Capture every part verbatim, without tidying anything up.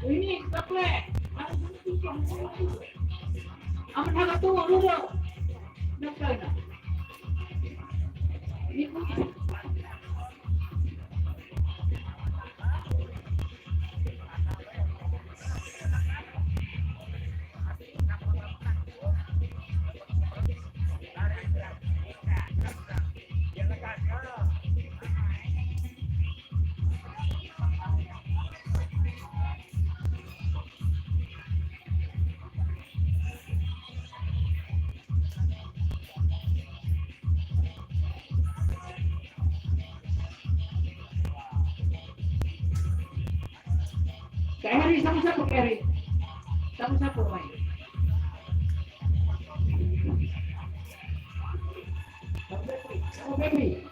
Ini kaplek. Amun agak tua dulu. Nak kena. Ini pun. Kak Heri, sama siapa Kak Heri? Sama siapa main? Sama Febri. Sama Febri.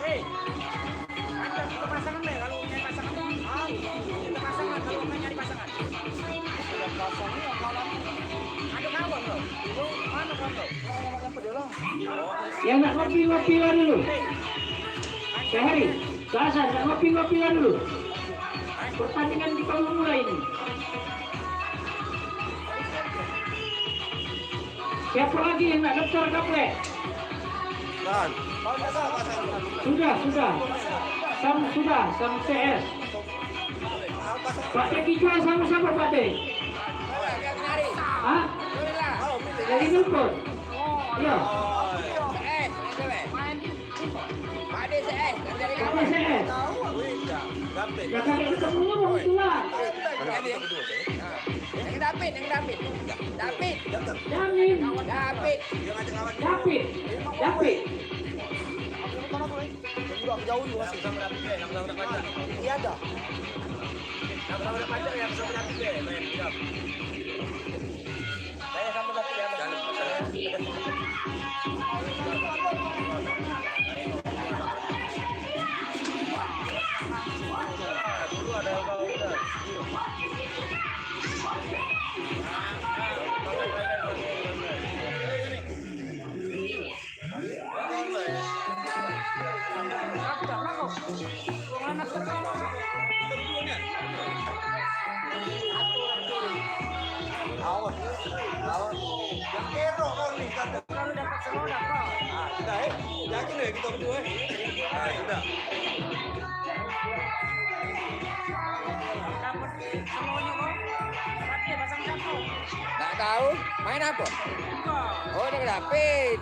Hei, antar kita pasangan deh, kalau nyari pasangan tuh. Ah, kita pasangan, kalau mau nyari pasangan. Ada pasang ni, apa lagi? Ada kawan kau? Kau mana kawan kau? Yang nak ngopi-ngopi lah dulu. Sehari, Hasan, nak ngopi-ngopi lah dulu. Pertandingan kita belum mulai ini. Siapa lagi yang nak daftar kaplek? Sudah, sudah. Sam sudah, Sam C S. Pak Teh Kijang sama siapa, Pak Teh? Hah? Dari Nupur? Iya. Pak Teh C S. Pak Teh C S. Ya, kakak ketemu itulah. Yang David, yang David. David. Jamin. David. David. David. Udah jauh juga sih. Iya dah. Kalau dapat semua dapat. Ah, sudah, eh. Yakin, eh, kita berdua, eh? Ah, sudah. Dapat semuanya, kok. Berarti pasang satu. Tak tahu. Main apa? Bukan. Oh, dia David.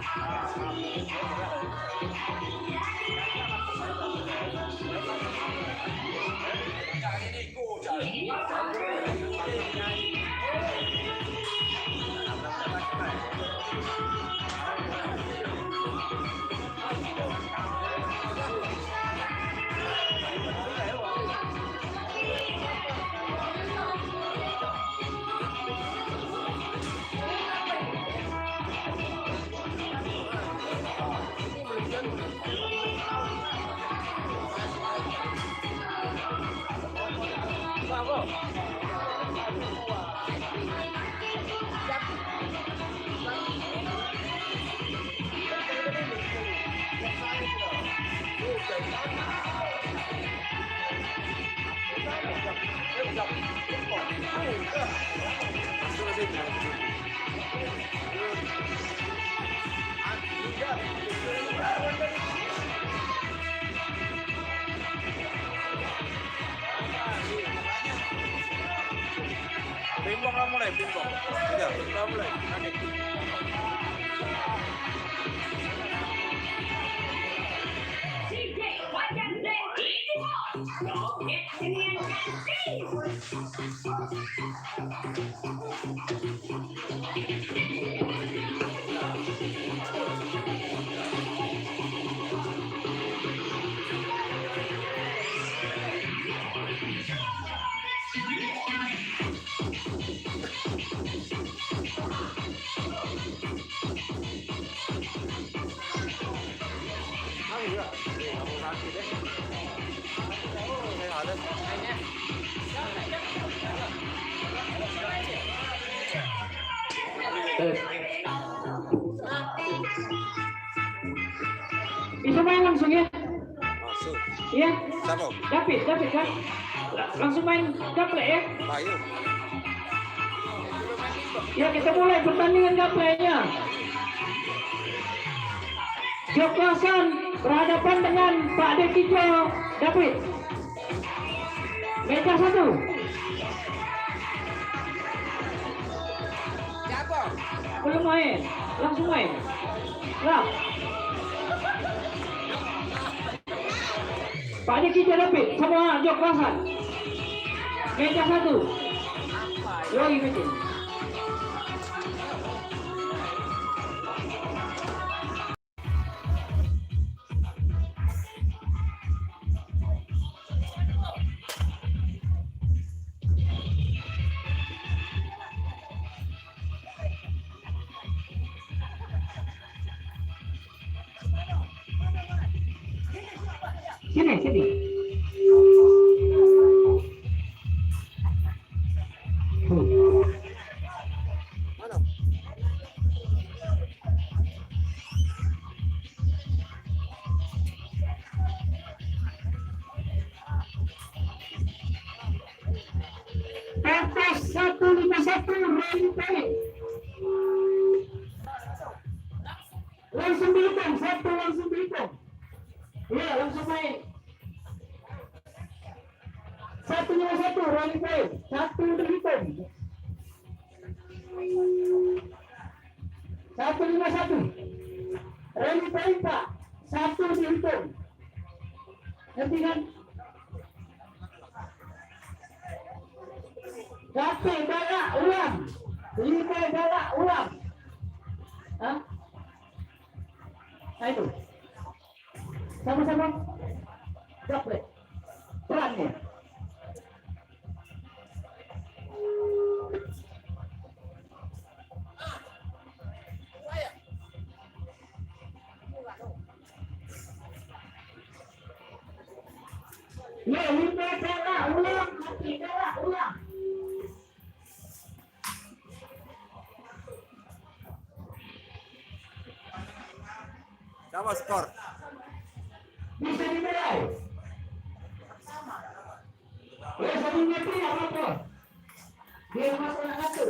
Pingpong lah mulai, pingpong. Iya, lah mulai. Oke. Bisa main langsung ya? Masuk. Iya. Siapa? David, David kan? Langsung main gaplek ya? Ayo. Ya, kita mulai pertandingan gapleknya. Joko Hasan berhadapan dengan Pak Dekijo David. Meja satu. Siapa? Belum main, langsung main. Lah. Pak Diki Jalapit sama Jok Hasan. Meja satu. Yoi, meja. Sini, sini. Atas satu lima satu, Rally Pele. Langsung dihitung, satu langsung dihitung. Iya, langsung main. Satu lima satu, Rally Pele. Satu dihitung. Satu lima satu. Rally Pele, Pak. Satu dihitung. Ngerti kan? Gape galak ulang. Limo galak ulang. Hah? Nah, itu. Sama-sama. Gape. Perannya. Yo, limo galak ulang, satu galak ulang. Sama skor. Bisa dimulai. Wes, satu ngerti apa apa? Dia masuk nak satu.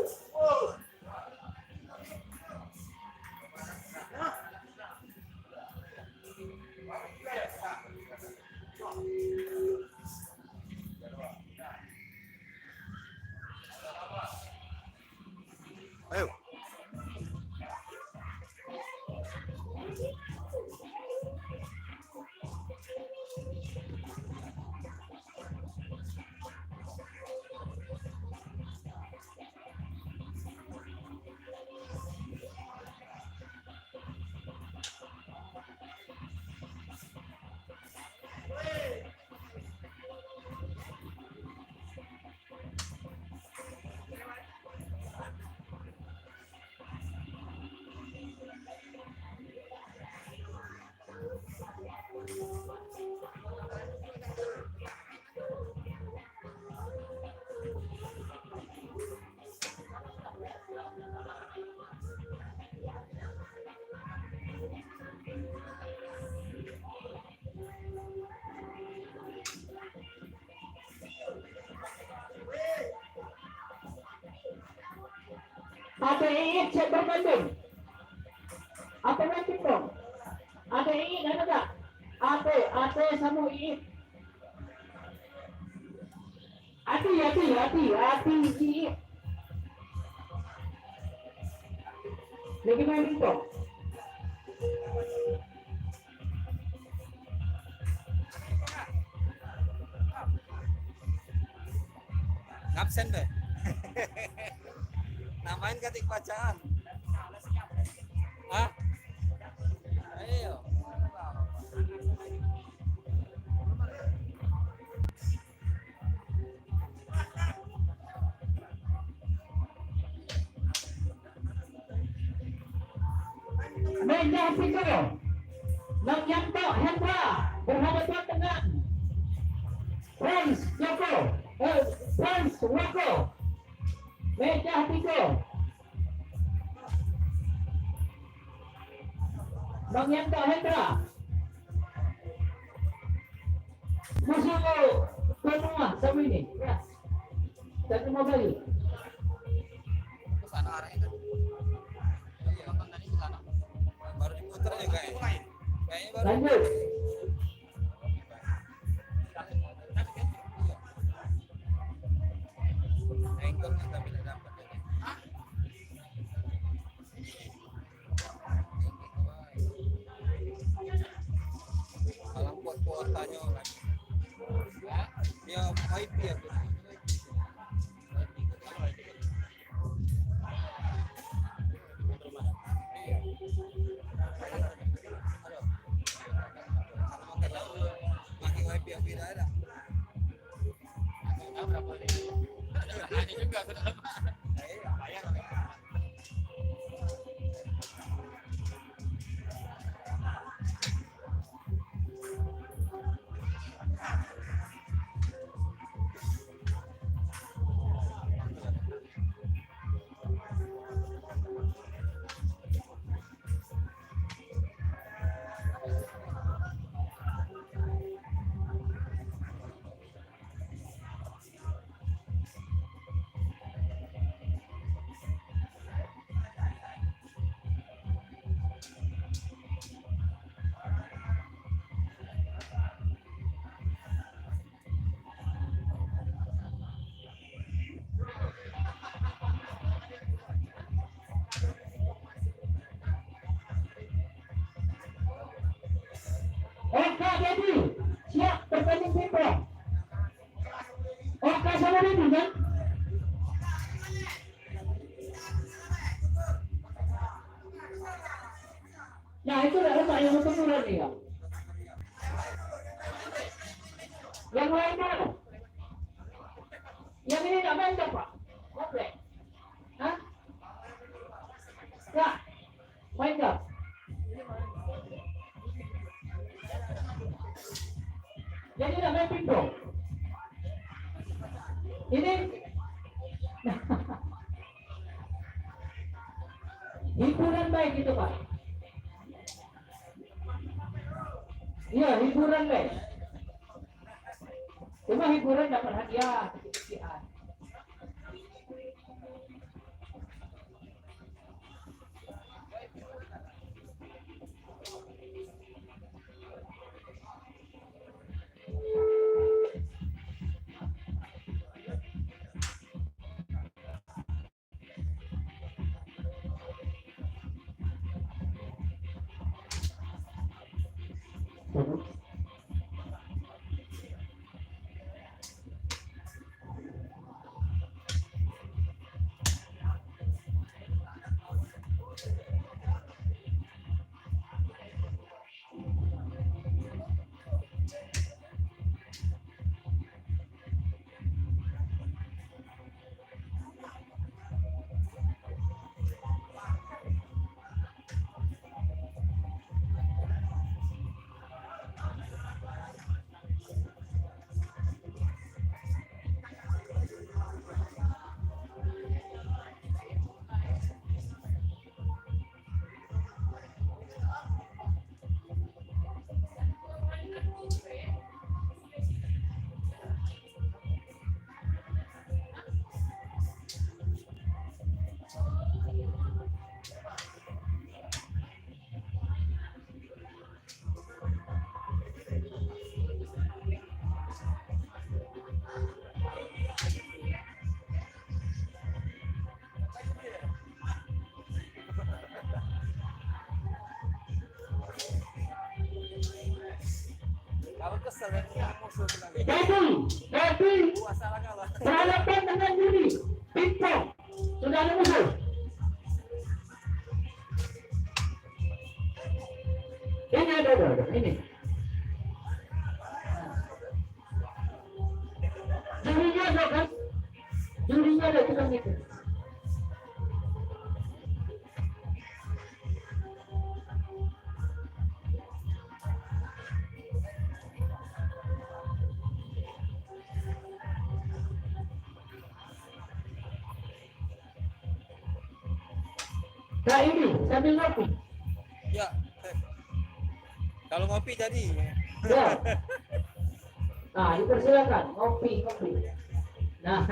Ayo. Ade Iit siap bertanding. Apo main pingpong? Ade Iit ado dak? Ade, Ade samo Iit. Adi, Adi, Adi, Adi, Iit. Lagi main pingpong. Ngabsen deh. Namain katik bacaan. Hah? Ayo. Meja tiga. Nang Yanto Hendra berhadapan dengan Frans Joko, eh, Frans Wako. Meja tiga. Nang Yanto Hendra. Musuh semua sama ini. Ya. Satu lima bayu. Ke sana arahnya kan. Iya, nonton tadi ke sana. Baru diputar juga ya. Kayaknya baru. Lanjut. Angle kita tidak dapat. Kalau buat kuotanya lagi. Ya, wifi ya. Pakai wifi yang beda ada. Ada juga sudah. Bayar. Oka jadi siap bertanding pingpong. Oka sama Dedi kan? Nah, itu dah lemak yang betul ni, ya. Yang lain mana? Yang ini nak main tak, Pak? Komplek. Hah? Tak. Main tak? Jadi nak main pingpong. Ini hiburan baik itu, Pak. Iya, hiburan baik. Cuma hiburan dapat hadiah kecil-kecilan. Jadi, jadi, peralatan dengan Yuni, pingpong, sudah ada musuh. Ini ada, ada, ada, ini. Jurinya ada, kan? Jurinya ada, kita ngikut. Kak ini sambil ngopi. Ya, eh. Kalau ngopi jadi. Ya. Nah, dipersilakan ngopi, ngopi. Nah.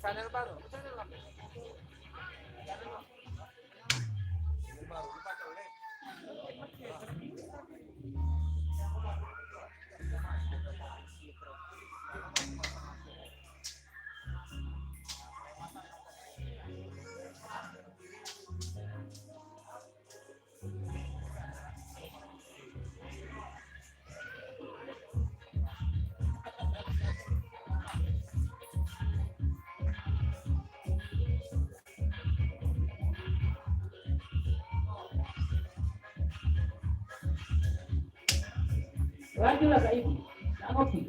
Channel baru, channel lama. Lanjutlah, Kak Ibu. Nak ngopi.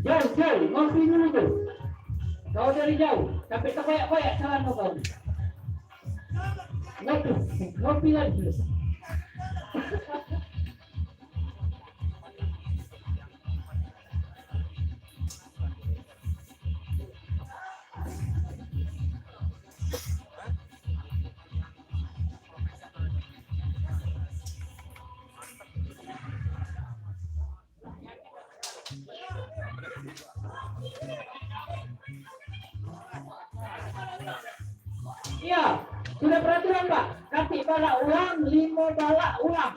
Jauh, jauh, ngopi dulu tu. Kau dari jauh, sampai terkoyak-koyak tangan kau. Ngopi, ngopi lagi. Iya, sudah peraturan, Pak. Katik balak ulang, limo balak ulang.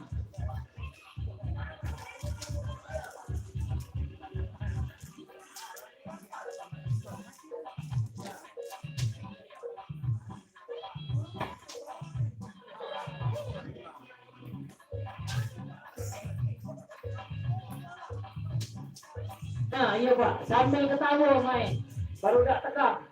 Nah, iya, Pak. Sambil ketawa main. Baru dak tegang.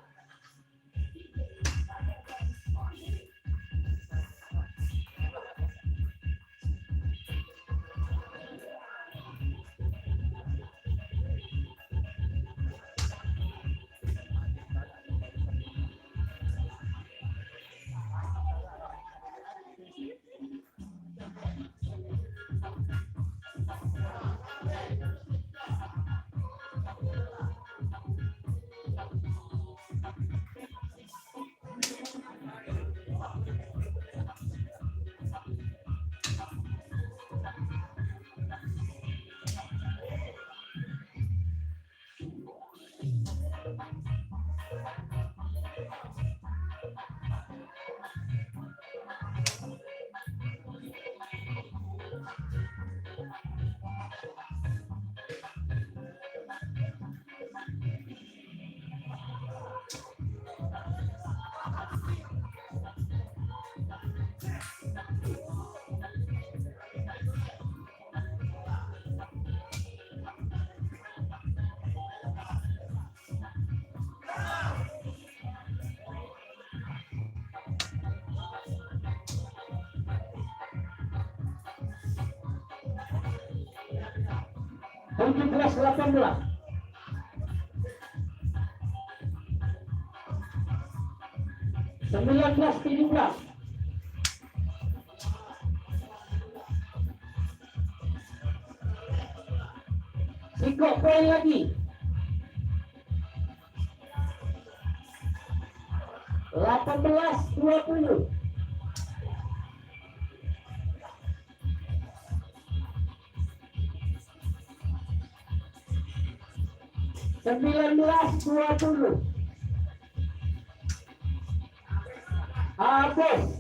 Tujuh belas delapan belas. Sembilan belas tujuh belas. Sikok poin lagi. Delapan belas dua puluh. Sembilan belas dua puluh. Habis.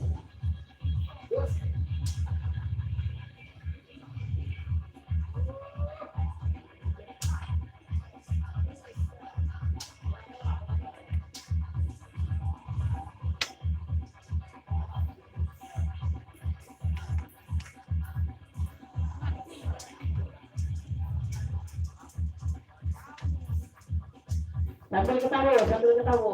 Sambil ketawa, sambil ketawa.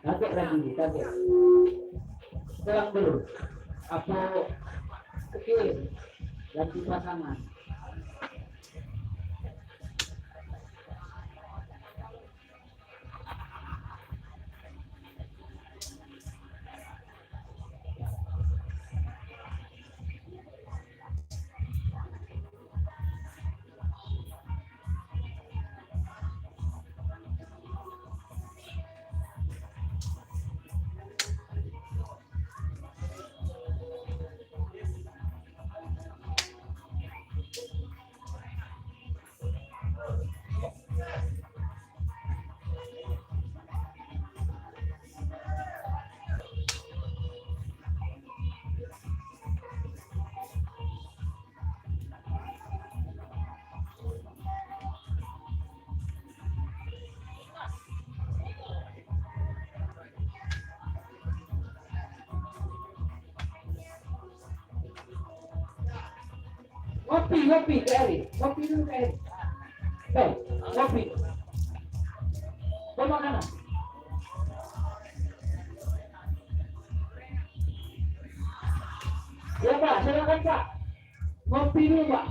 Kaget lagi, kaget. Sekarang dulu. Apa? Oke. Ganti pasangan. Kopi, kopi, Kak Eri. Kopi dulu, Kak Eri. Eh, kopi. Kau makanan. Ya, Pak, silakan, Pak. Kopi dulu, Pak.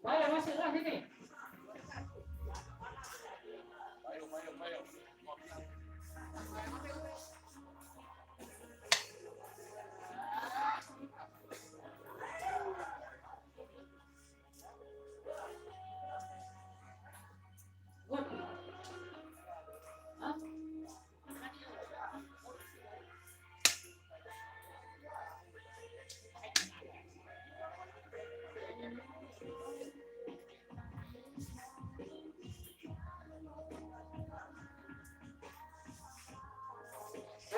Ayo, masuklah sini.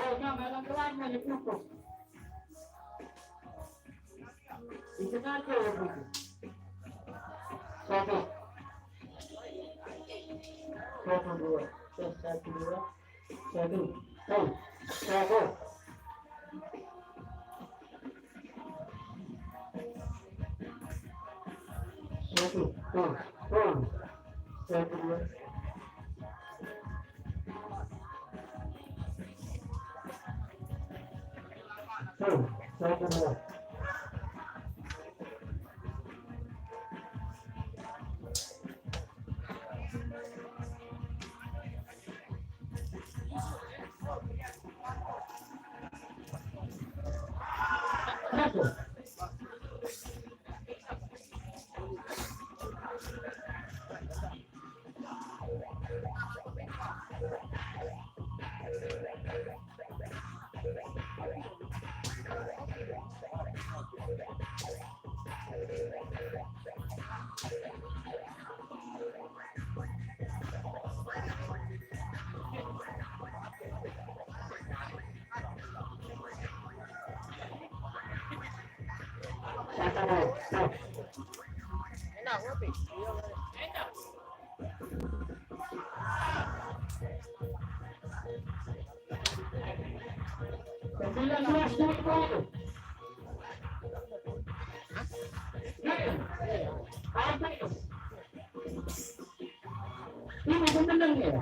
Oh, nah, malam kelar nih, cukup. Itu aja ya, Bu. Satu. Satu, dua. Satu, dua. Satu. Satu. Satu. Satu. Satu. Satu, dua. Satu. Satu, dua. Sembilan belas dua puluh. Ini menang ya.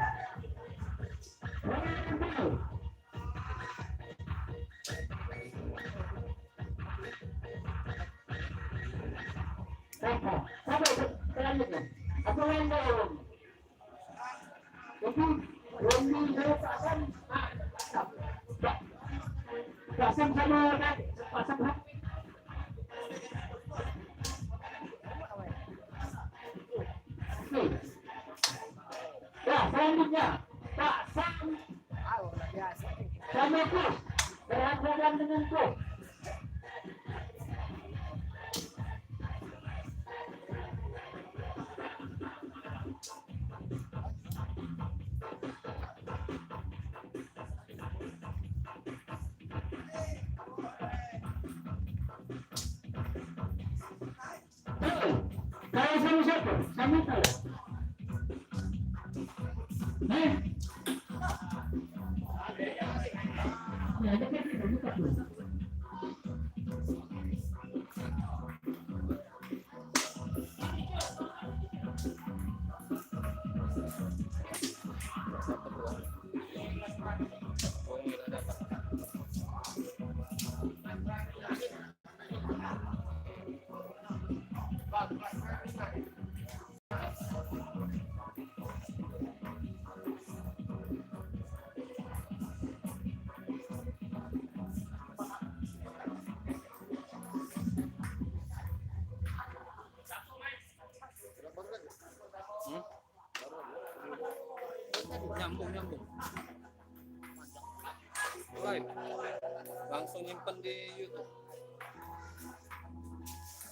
Apa? Apa? Apa? Apa? Jadi, Romi, saya pasang, pasang sama, pasang. Oke. Ya, selanjutnya, Pak Sam. Sama Kus. Berhadapan dengan Kus. Kalau sama siapa? Sama siapa? Eh? Ya, ada kan? Buka dulu. Hmm? Nyambung, nyambung. Live. Langsung nyimpen di YouTube.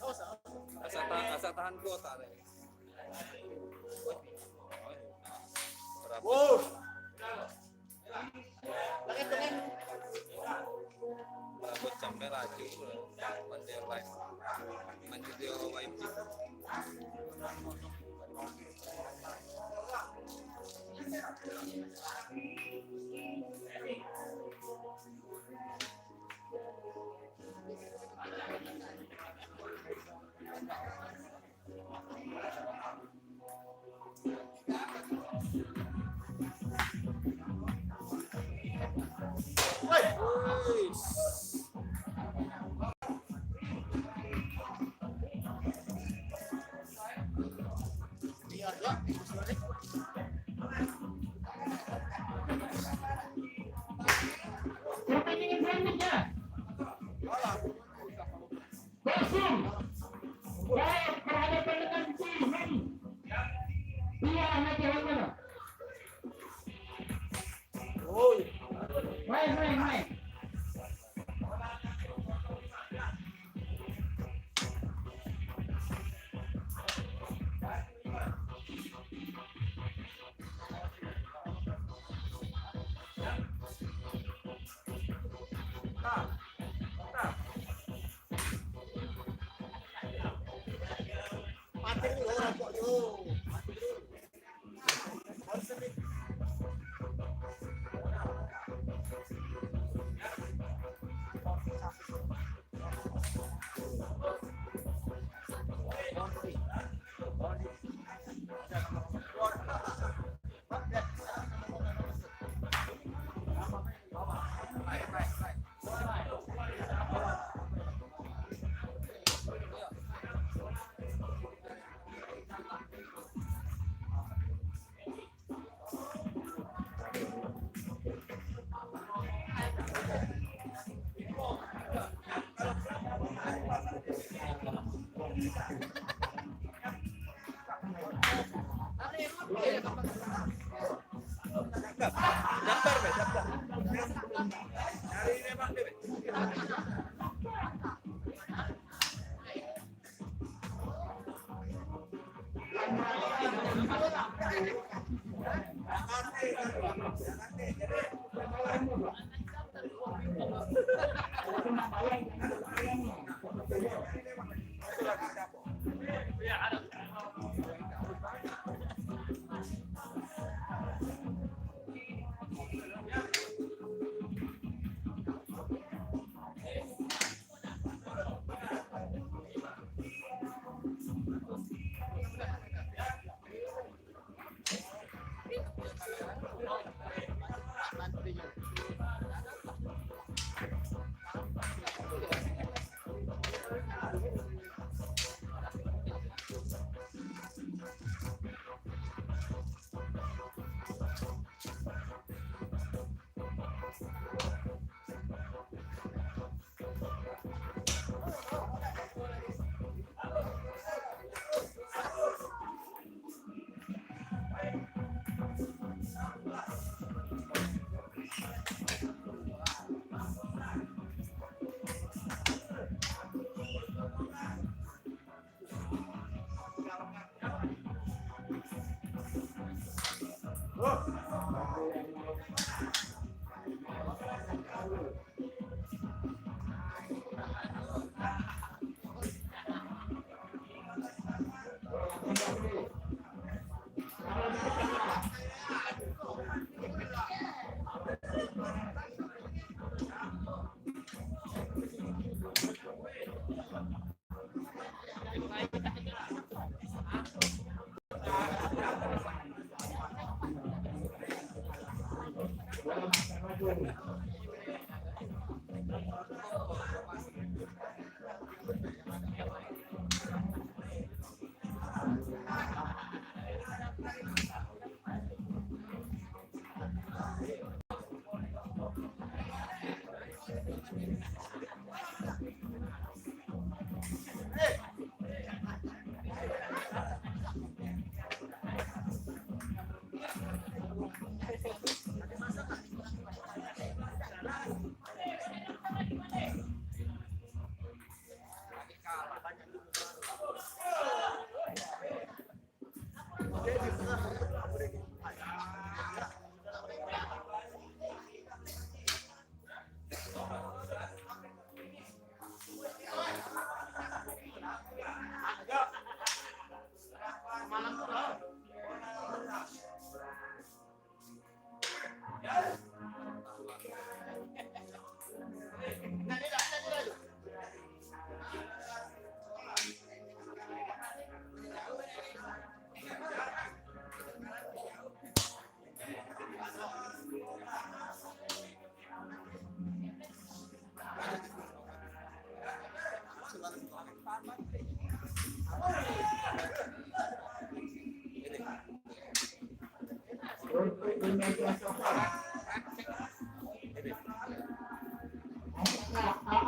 Asal ta-, asal tahan kuota deh. Wow. Rambut sampai laju, mandi live, mandi video wajib. Kosong. Baik, berhadapan dengan tim. Dua, hati-hati. Oi. Main, main, main.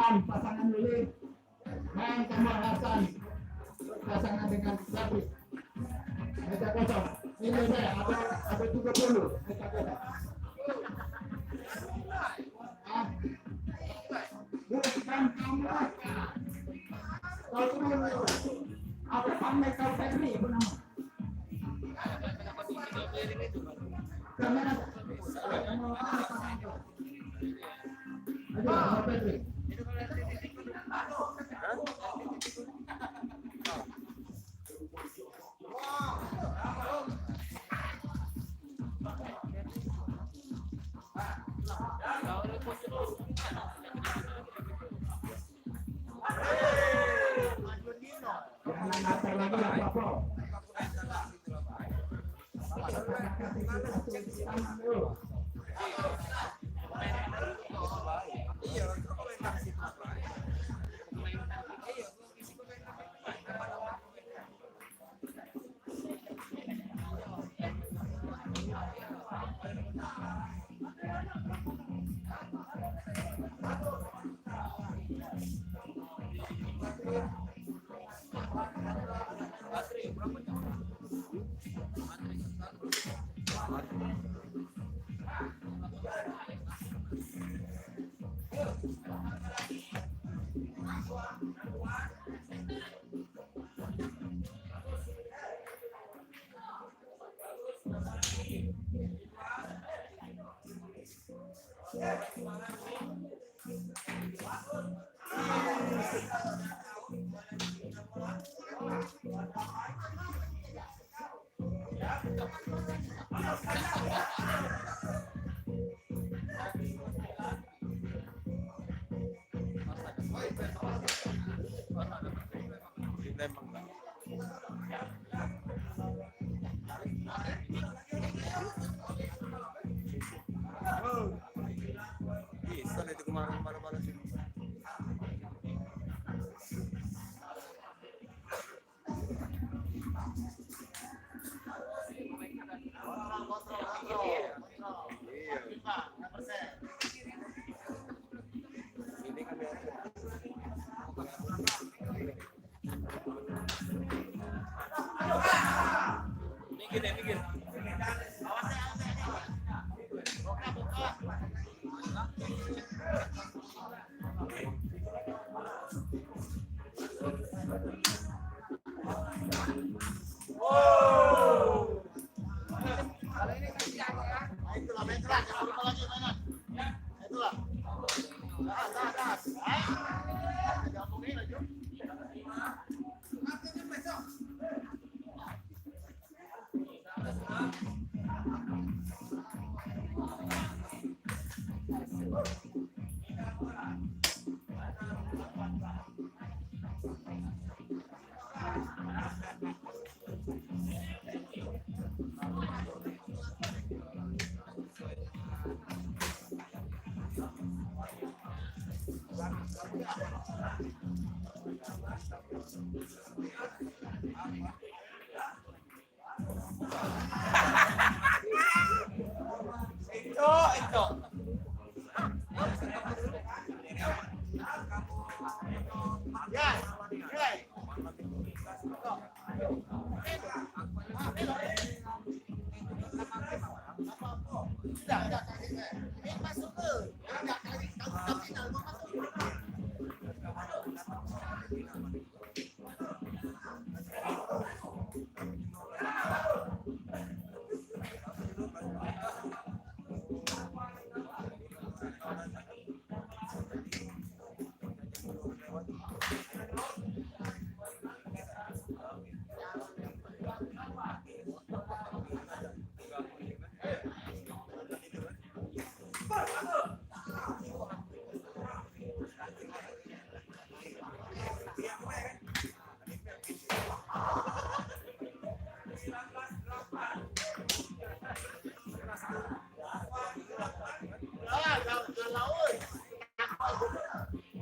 Pasangan Lili dan Kamal Hasan pasangan dengan Sabri. Meja kosong. Ini saya ada ada tiga puluh meja kosong. Ah, bukan kamu. Kau turun. Apa pamer kau Febri apa nama? Bisa itu kemarin malam-malam sini.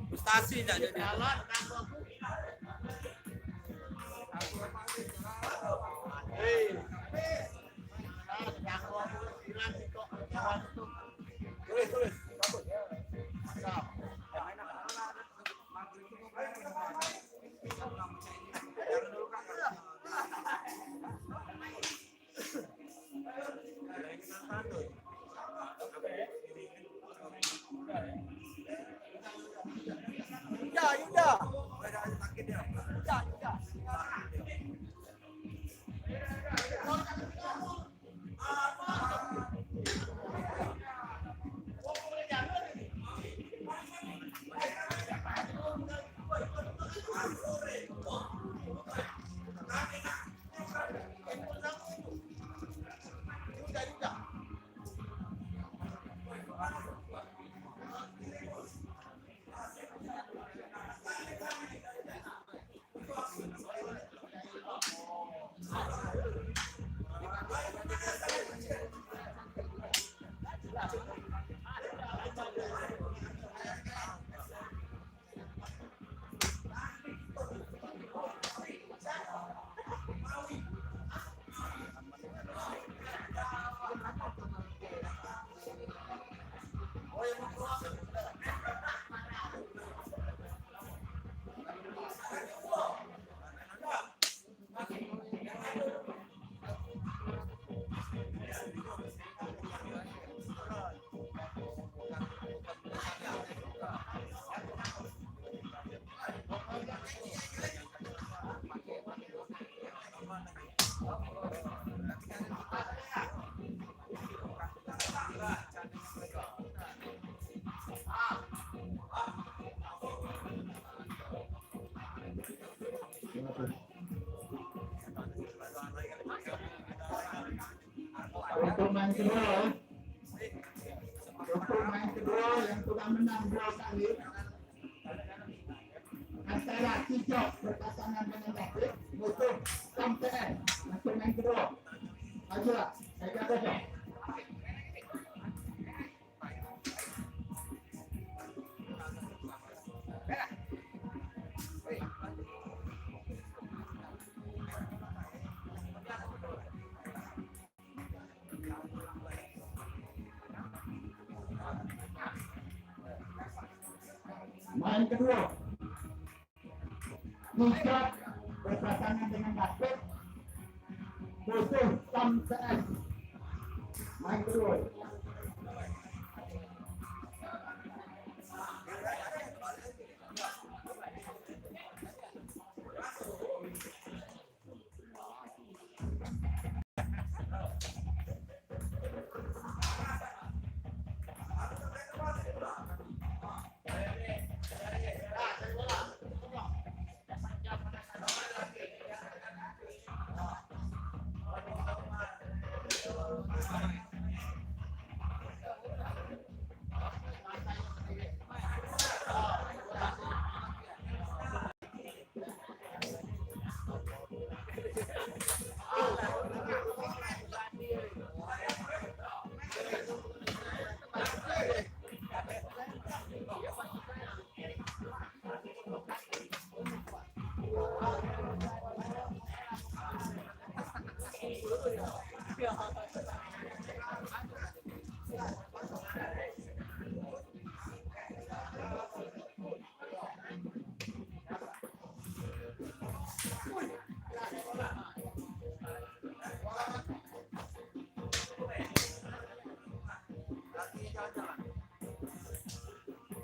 Frustasi dak jadi. Tulis, tulis. Bagus. Mantap. Main kedua, ya. Untuk main kedua yang sudah menang dua kali antara Kijok berpasangan dengan David, musuh Samseen untuk main kedua. Ajulah, saya kata. Main kedua. Nizat berpasangan dengan David. Musuh Sam C S. Main kedua.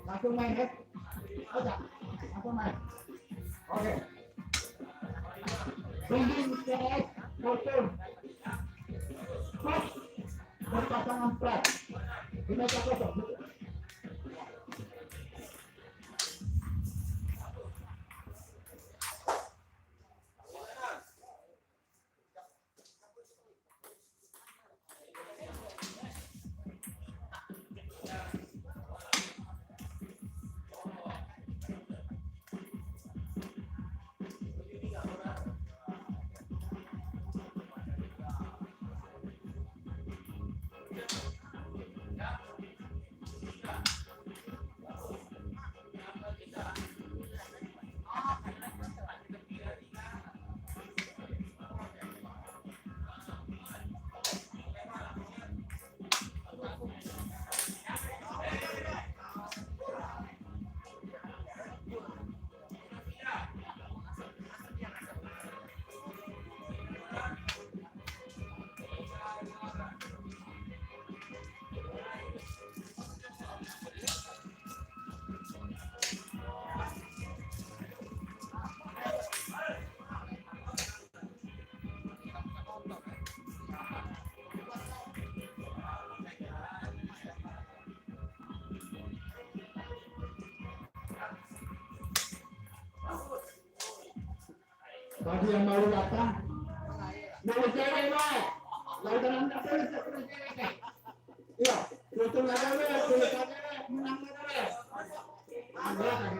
Langsung main, ya? Aja. Langsung main. Oke. Dinding C S kosong. Pas. Berpasangan plat. Lima kosong. Bagi yang baru datang, dulu cewek, Pak. Lalu dalam tak boleh, tak boleh cewek, Pak. Iya, betul ada, Pak. Betul ada, Pak. Menang ada, Pak. Ada, Pak.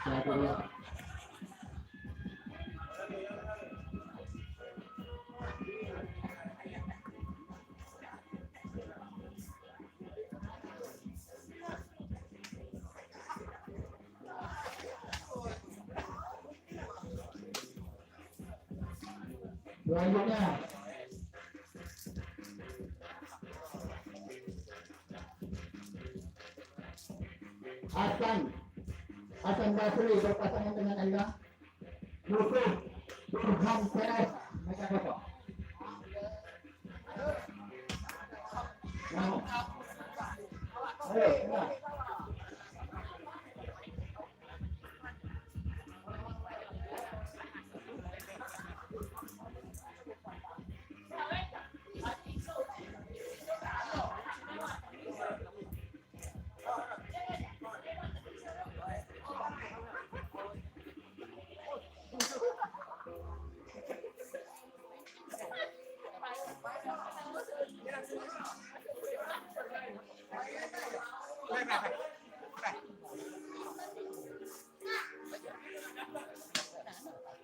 Selanjutnya, Hasan, Hasan Basri berpasangan dengan Aira. Yusuf Burhan P S, mereka cocok. Nah. Ayo, nah.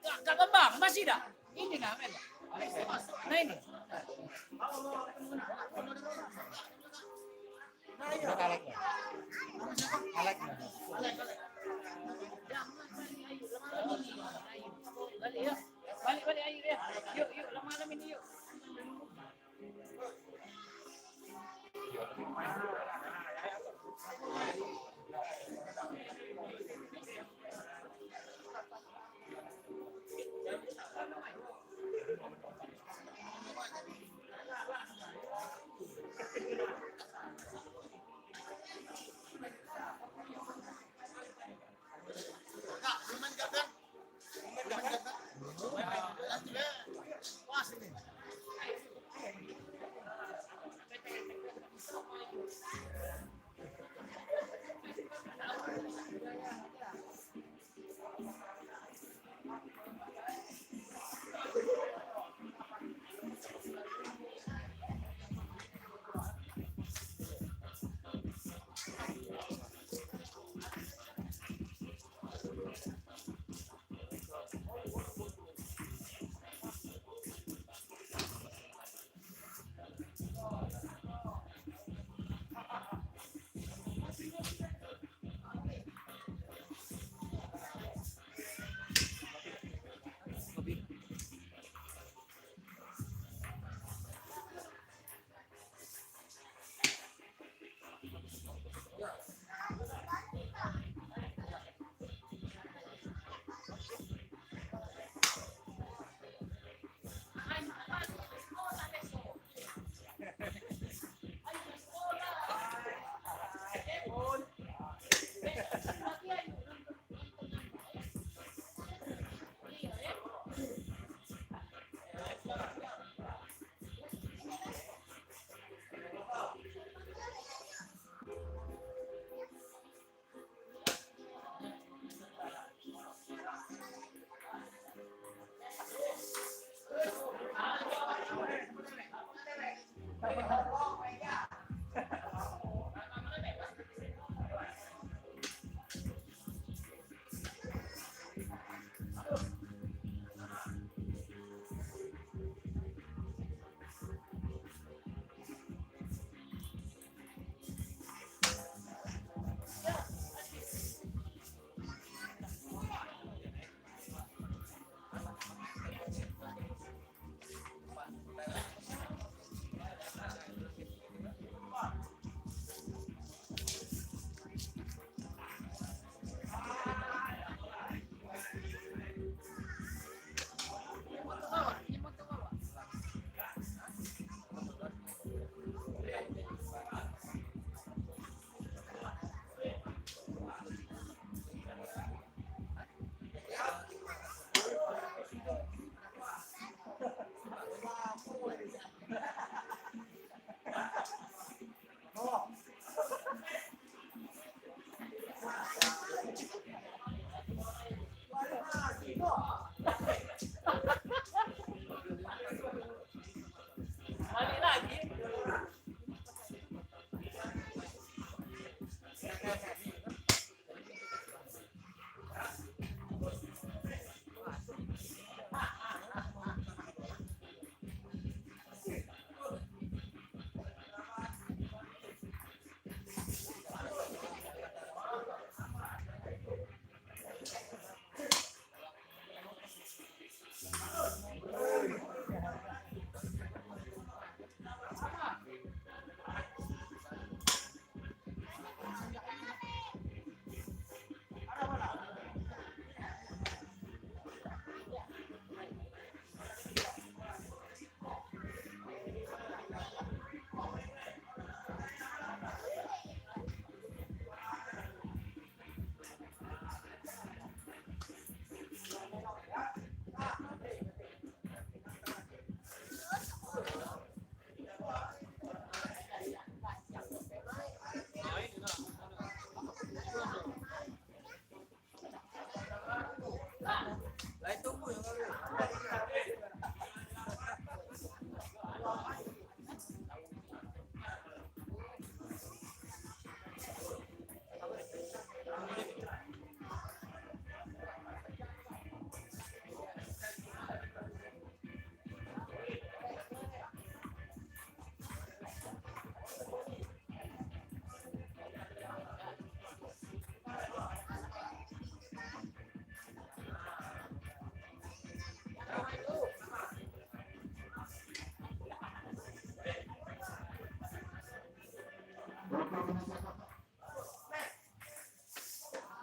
Kak, Kak Kembang, masih dah? Ini nah, men. Nah, ini. Nah, iya. Alek. Alek. Balik, ya. Balik, balik, ayo, ya. Yuk, yuk, lama malam ini, yuk.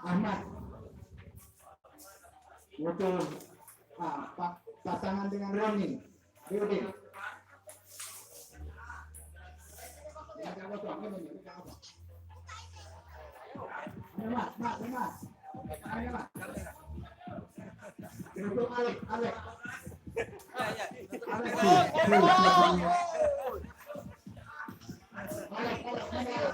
Ahmad. Untuk, ah, pa-, pasangan dengan Roni. Udin. Ini, Mas, Mas, Mas. Ini, Mas. Untuk Alex, Alex. Alex. Alex, Alex, Alex.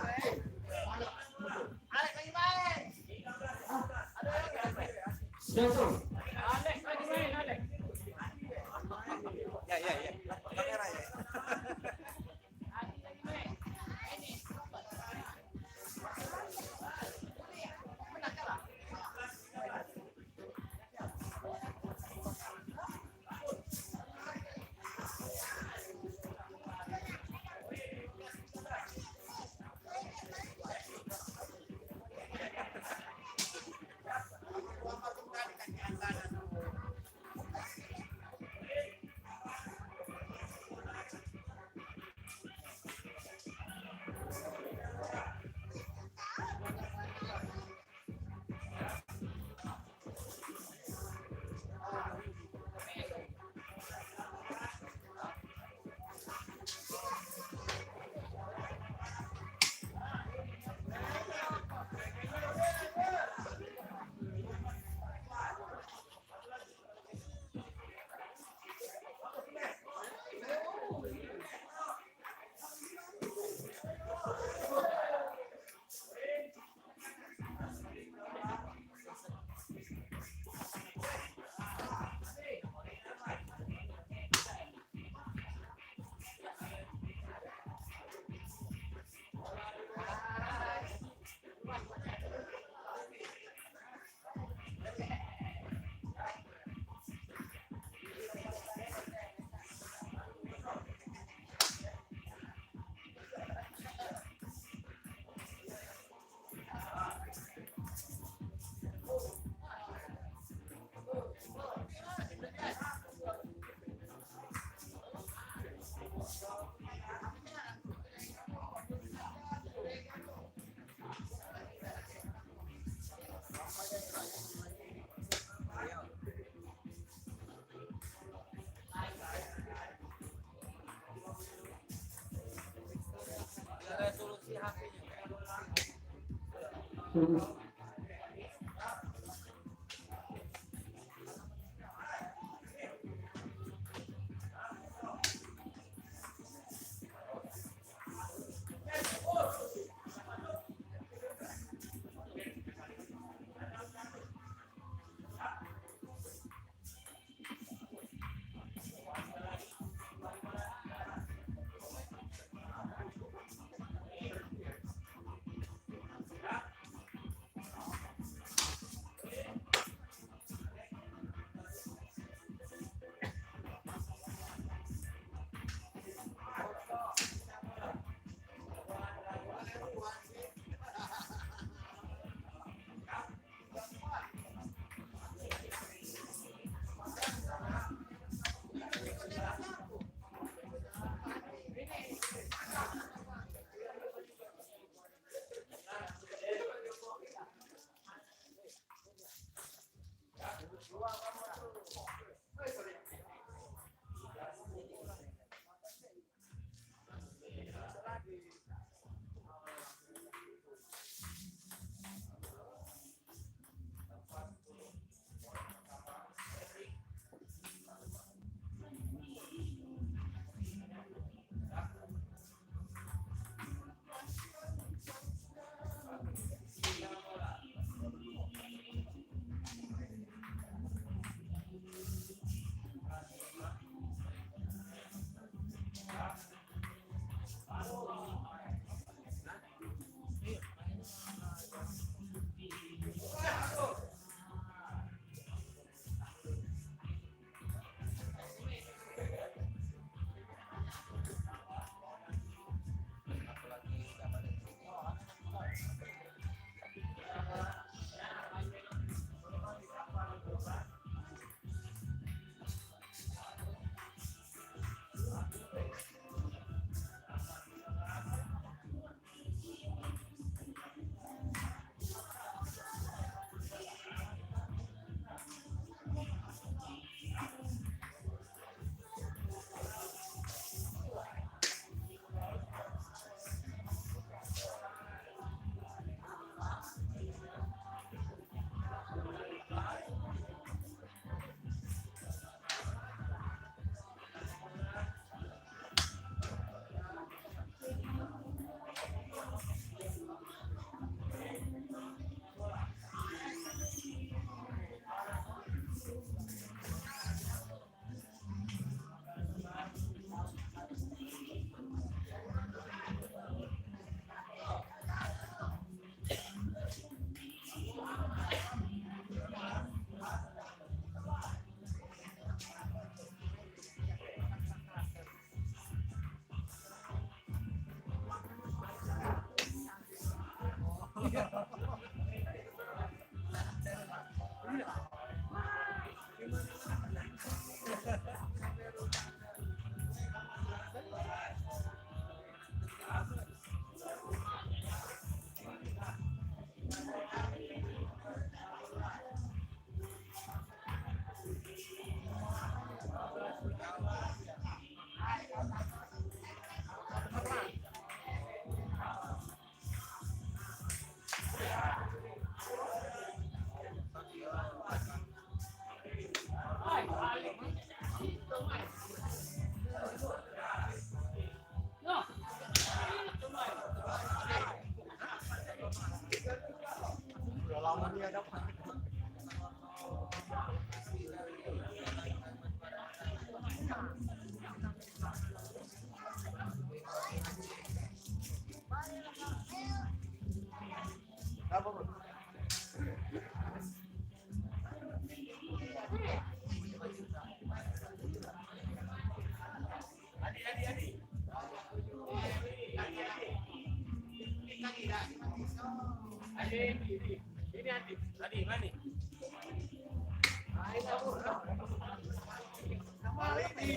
Ini Adi, Adi, mani? Ini,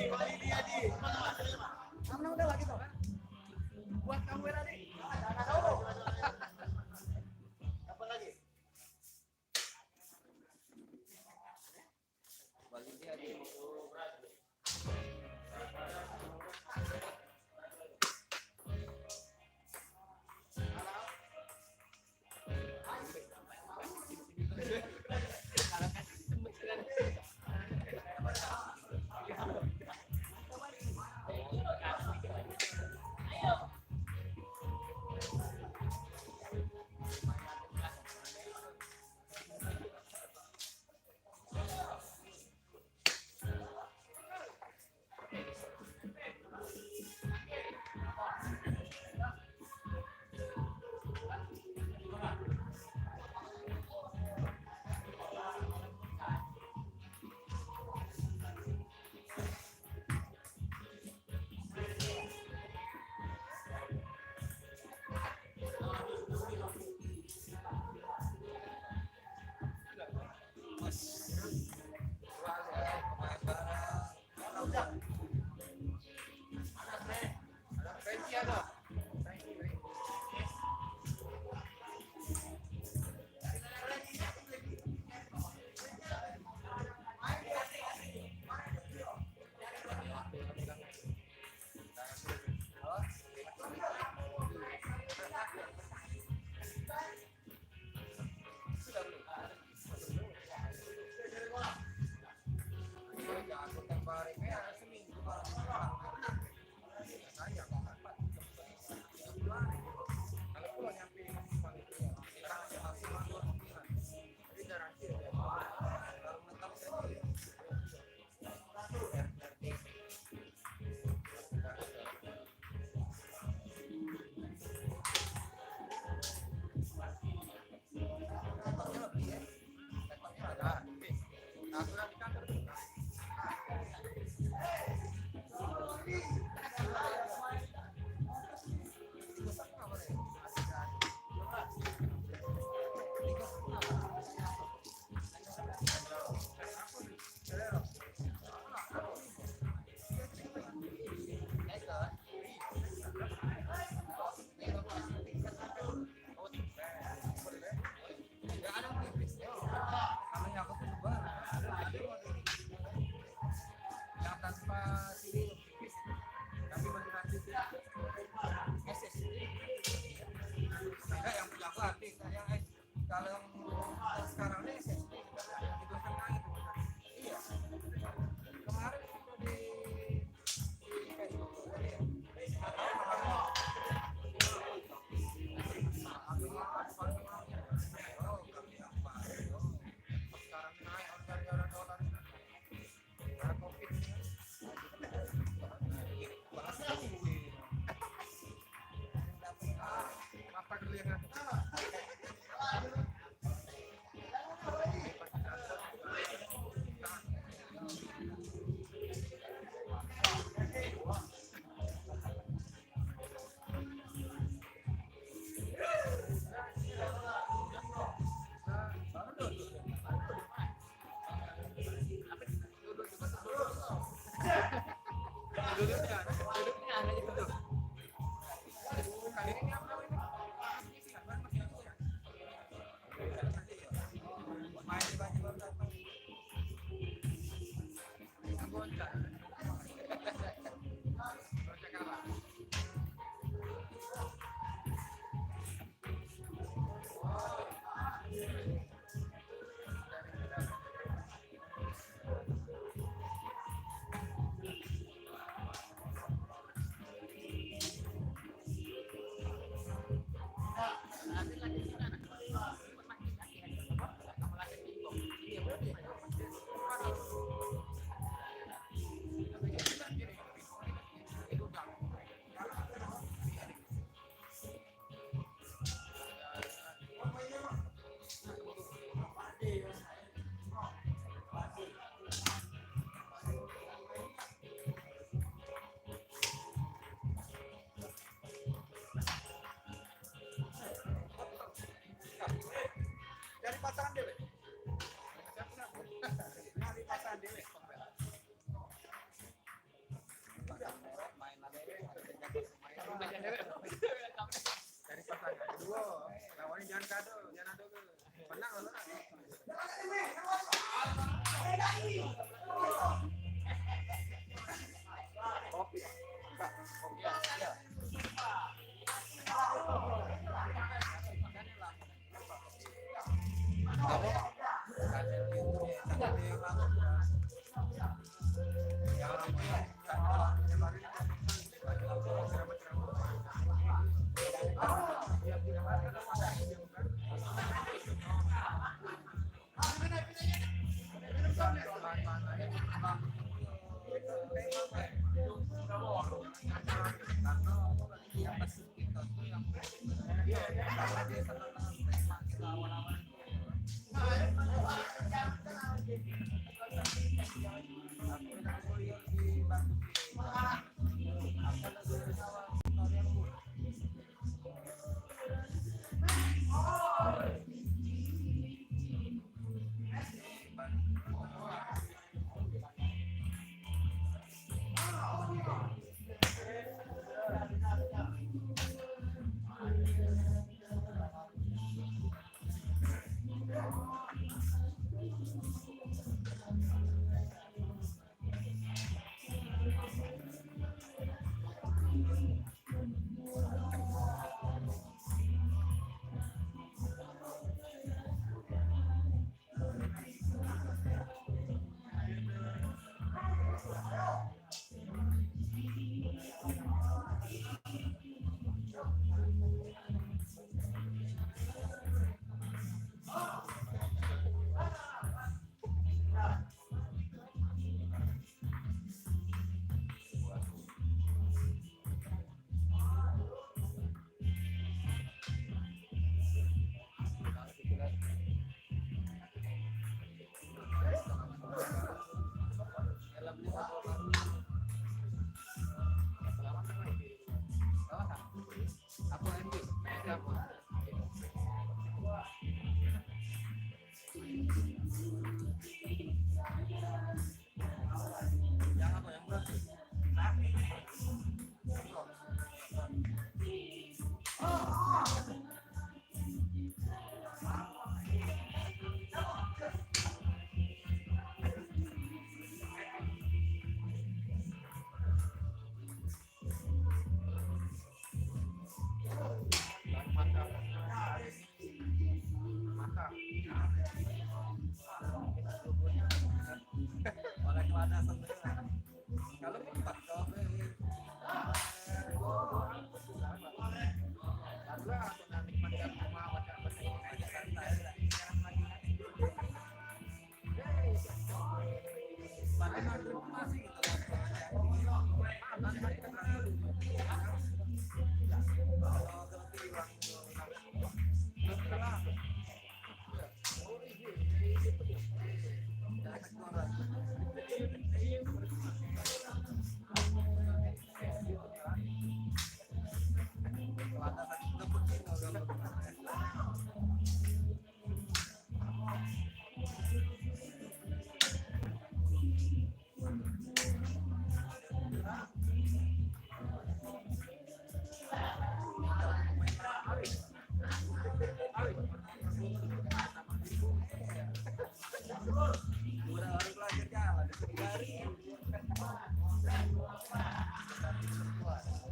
ini Adi. Mana udah lagi tuh? Buat kamu tadi. Apa lagi? Kalau yang sekarang ini S S D, itu senang itu. Iya. Kemarin itu di, di Facebook itu, ya. Nggak tahu namanya. Oh, kami apa? Oh, sekarang naik harga dolar. Pasangan dewek. Nyari pasangan dewek. Dari pasangan. Duo. Lawannya jangan kado, jangan ado ke. Menang lah. Kopi. Kopi. Ya.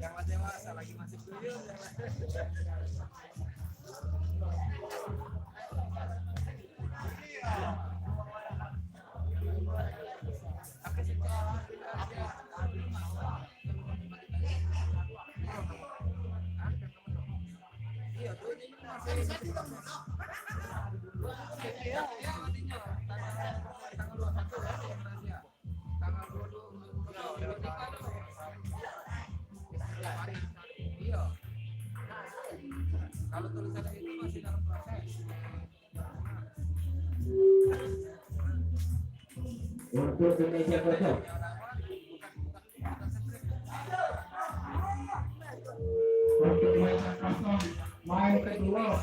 Yang masih dewasa lagi masih tuyul. Iya. Kalau tulisan itu masih dalam proses. Untuk Indonesia kosong. Untuk Indonesia kosong, main kedua.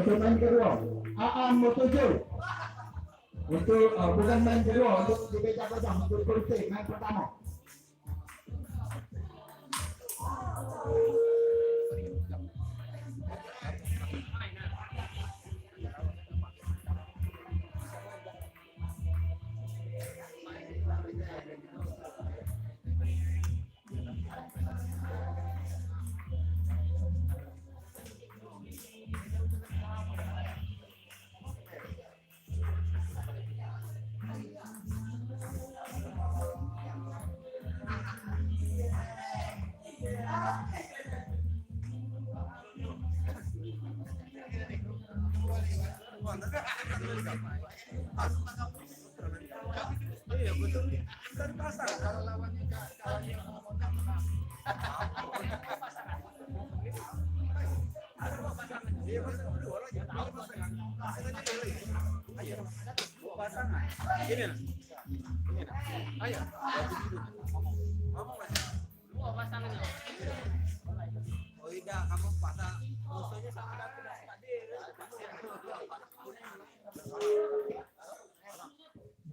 Main kedua, Aan Motojo. Untuk, eh, bukan main kedua, untuk di meja kosong, untuk kursi main pertama. Ini nah. Ini nah. Ayo. Ngomong, Mas. Oh, iya, kamu pasang musuhnya sama aku dah.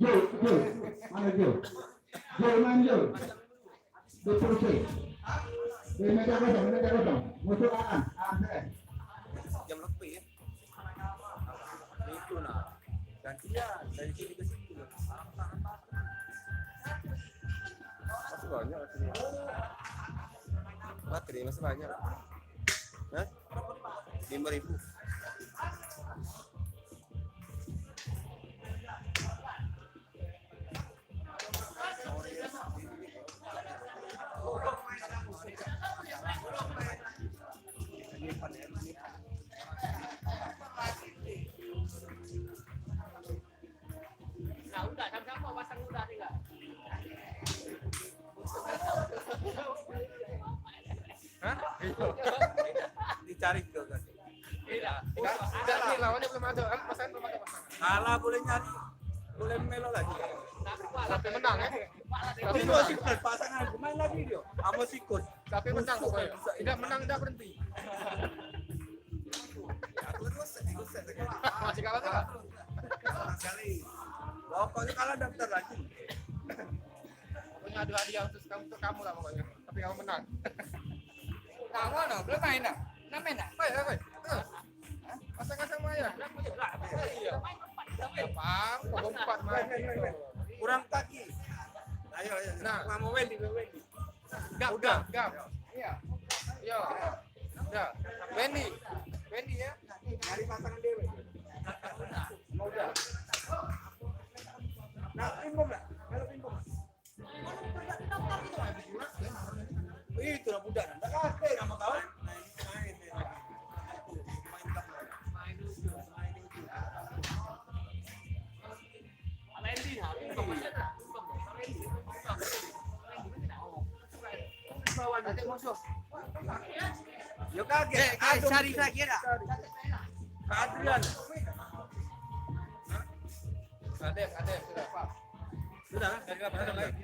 Jul, Jul. Mana Jul? Jul, main Jul. Di kursi. Di meja kosong, di meja kosong. Musuh Aan, Aan C S. Jam lebih ya. Itu nah. Gantian dari sini ke situ. Masih banyak sini. Baterai masih banyak. Hah? Lima ribu. Nah, udah sama-sama pasang udah tinggal. Hah? Dicari ke kan. Tidak. Tidak, tidak, lawannya belum ada. Kan pasangan belum ada pasangan. Kalah boleh nyari, boleh melok lagi. Tapi menang ya. Tapi dua sikut pasangan main lagi dia. Sama sikut. Tapi menang pokoknya. Tidak menang tidak berhenti. Aku rusak, rusak. Masih kalah juga. Kalah sekali. Pokoknya kalah daftar lagi. Pokoknya ada hadiah untuk kamu, untuk kamu lah pokoknya. Tapi kamu menang. Nah, mana? Belum main dah. Nak main dah? Main lah, main. Terus. Hah? Pasang-pasang main lah. Iya. Gampang, kau empat main. Kurang kaki. Ayo, ayo. Nah. Sama Wendy, Wendy. Gap, udah. Gap, gap. Iya. Yo. Udah. Wendy. Wendy ya. Nyari pasangan dewe. Mau udah. Nah, pingpong dah. Kalau pingpong. Itu lah budak. Tak ada nama kau. Yo kaget. Eh, kaget, cari lagi dah. Adrian. Kaget, kaget, sudah, Pak. Sudah, kan? Dari apa? Sudah, baik.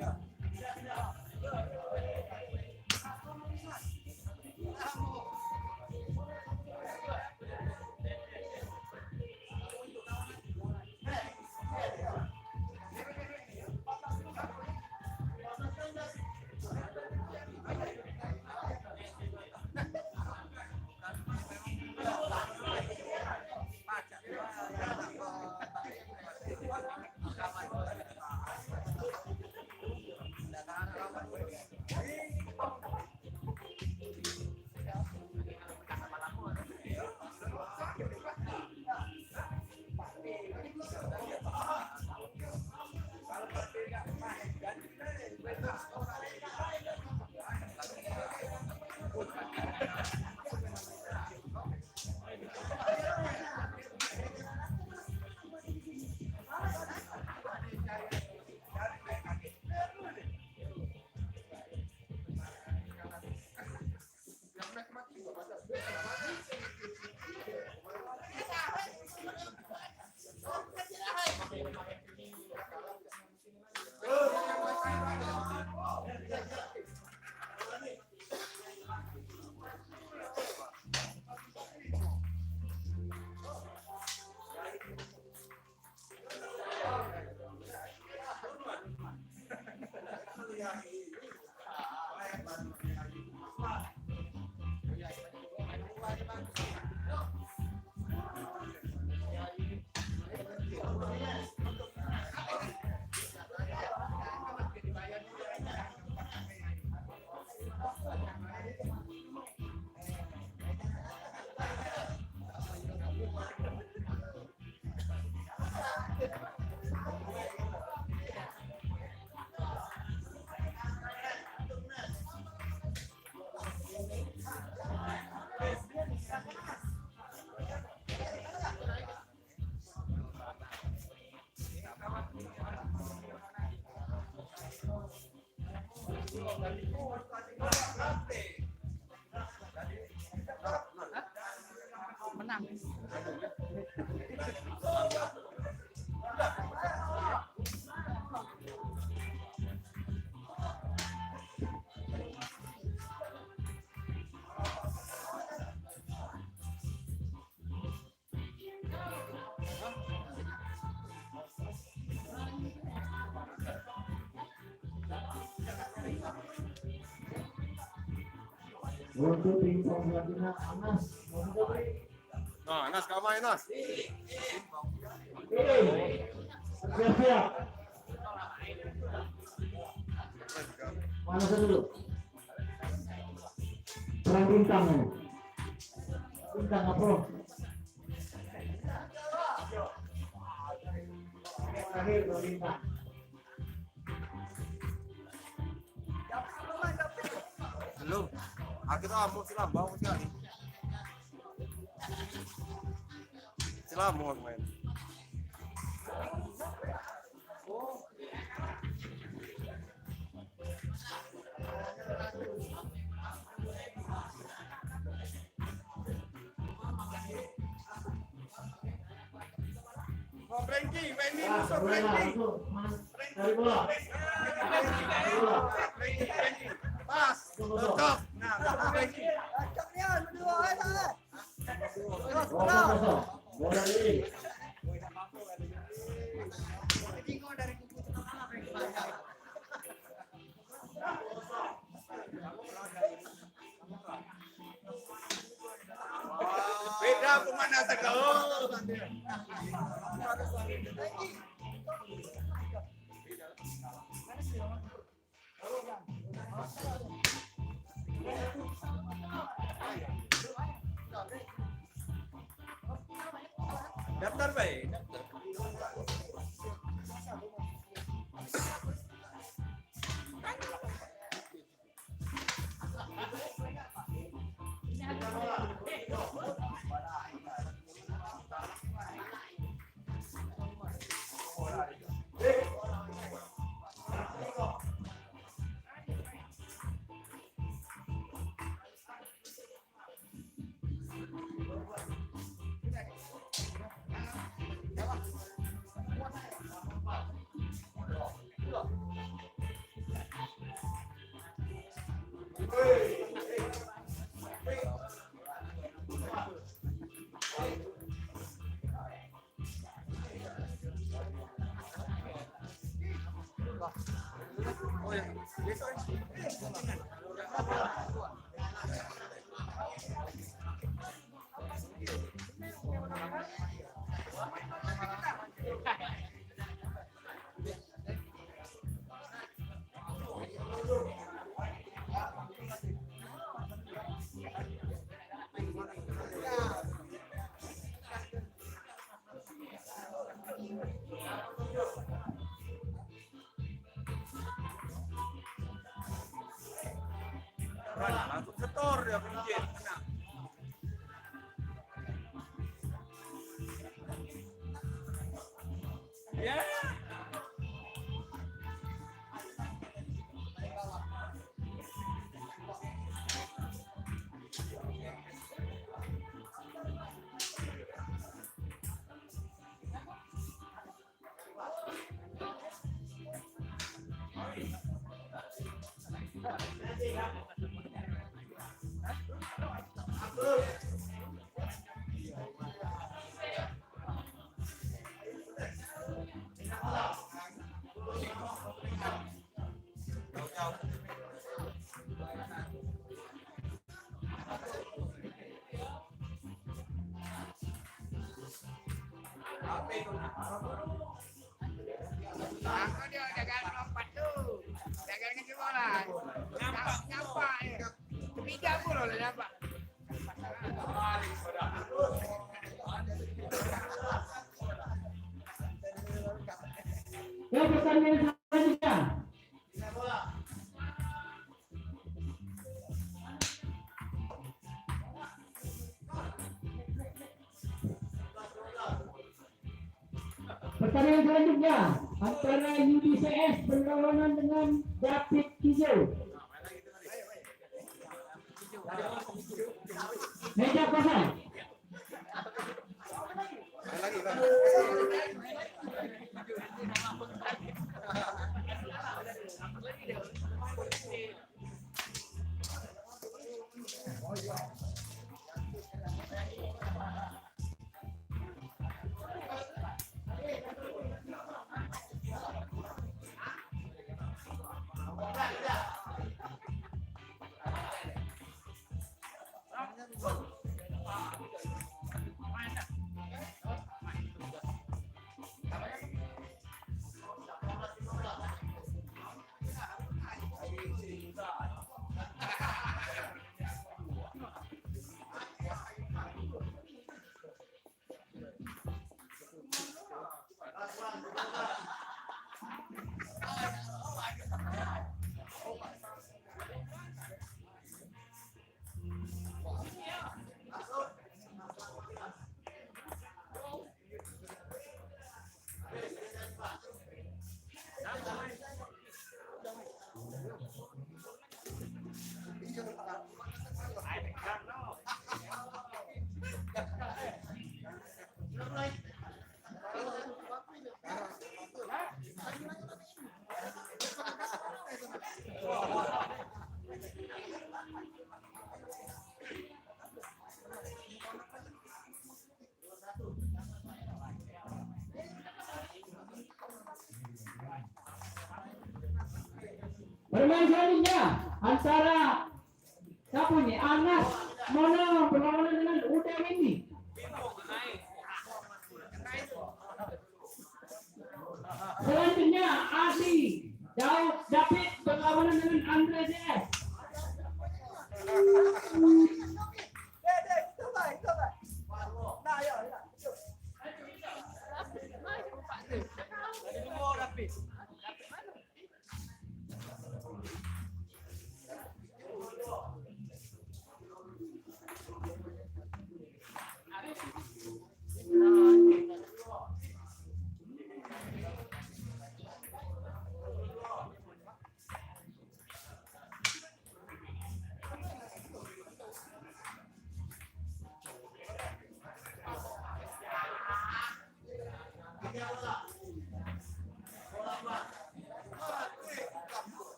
Menang. Untuk tim selanjutnya, Anas. Nah, Anas, kau main, Nas. Siap, siap. Mana dulu? Perang bintang ini. Bintang apa? Terakhir, perang bintang. Belum. Aku tuh amuk silam, bau sekali. Silam mau main. Oh, Frankie, Frankie, musuh Frankie. Frankie, Frankie, Frankie. Pas, cocok. Nah, Frankie. Cocok dia, berdua, eh, tak, eh. Terus, terus. Beda pemanasan kau. Daftar bae, daftar. Langsung setor dia pencet. Kena. Ya. Aku dia jaga lompat tu. Jaga dengan bola. Nampak, nampak dia. Kepijak pun lah nampak. Ya, pertandingan selanjutnya. Pertandingan selanjutnya antara U D C S berlawanan dengan David Kijo. Meja kosong. Permainan selanjutnya antara siapa ni? Anas Mono berlawanan dengan Uda Windy. Selanjutnya Adi Daud David berlawanan dengan Andre D S.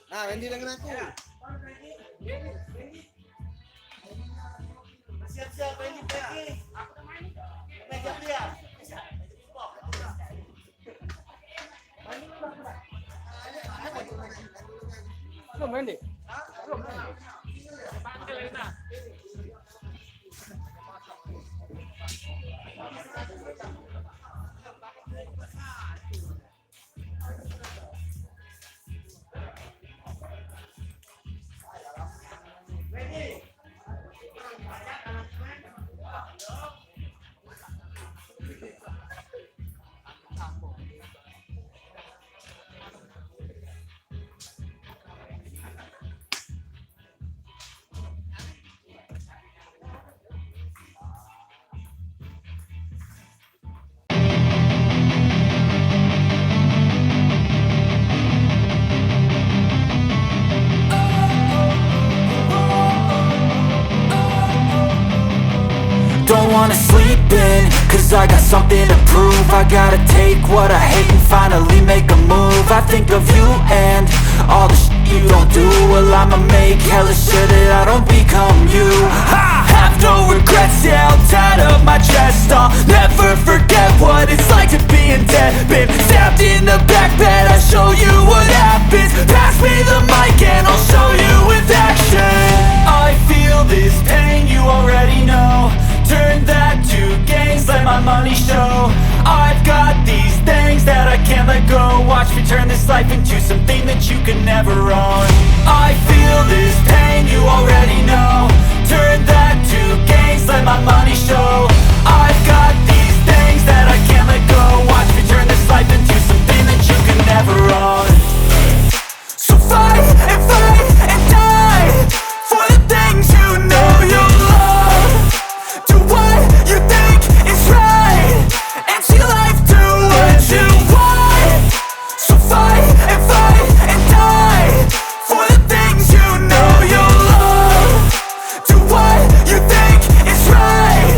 Nah, Wendy dengan aku. Siap-siap, Wendy, Frankie. Meja dia. Belum, Wendy. Belum, Wendy. Don't wanna sleep in, cause I got something to prove. I gotta take what I hate and finally make a move. I think of you and all the shit you don't do. Well, I'ma make hella sure that I don't become you. I have no regrets, yeah, I'll tie up my chest. I'll never forget what it's like to be in debt. Been stabbed in the back bed, I'll show you what happens. Pass me the mic and I'll show you with action. I feel this pain, you already know. Turn that to gains, let my money show. I've got these things that I can't let go. Watch me turn this life into something that you can never own. I feel this pain, you already know. Turn that to gains, let my money show. I've got these things that I can't let go. Watch me turn this life into something that you can never own. So fight and fight and die for the things you know you love. Do what you think is right and see life do what you want. So fight and fight and die for the things you know you love. Do what you think is right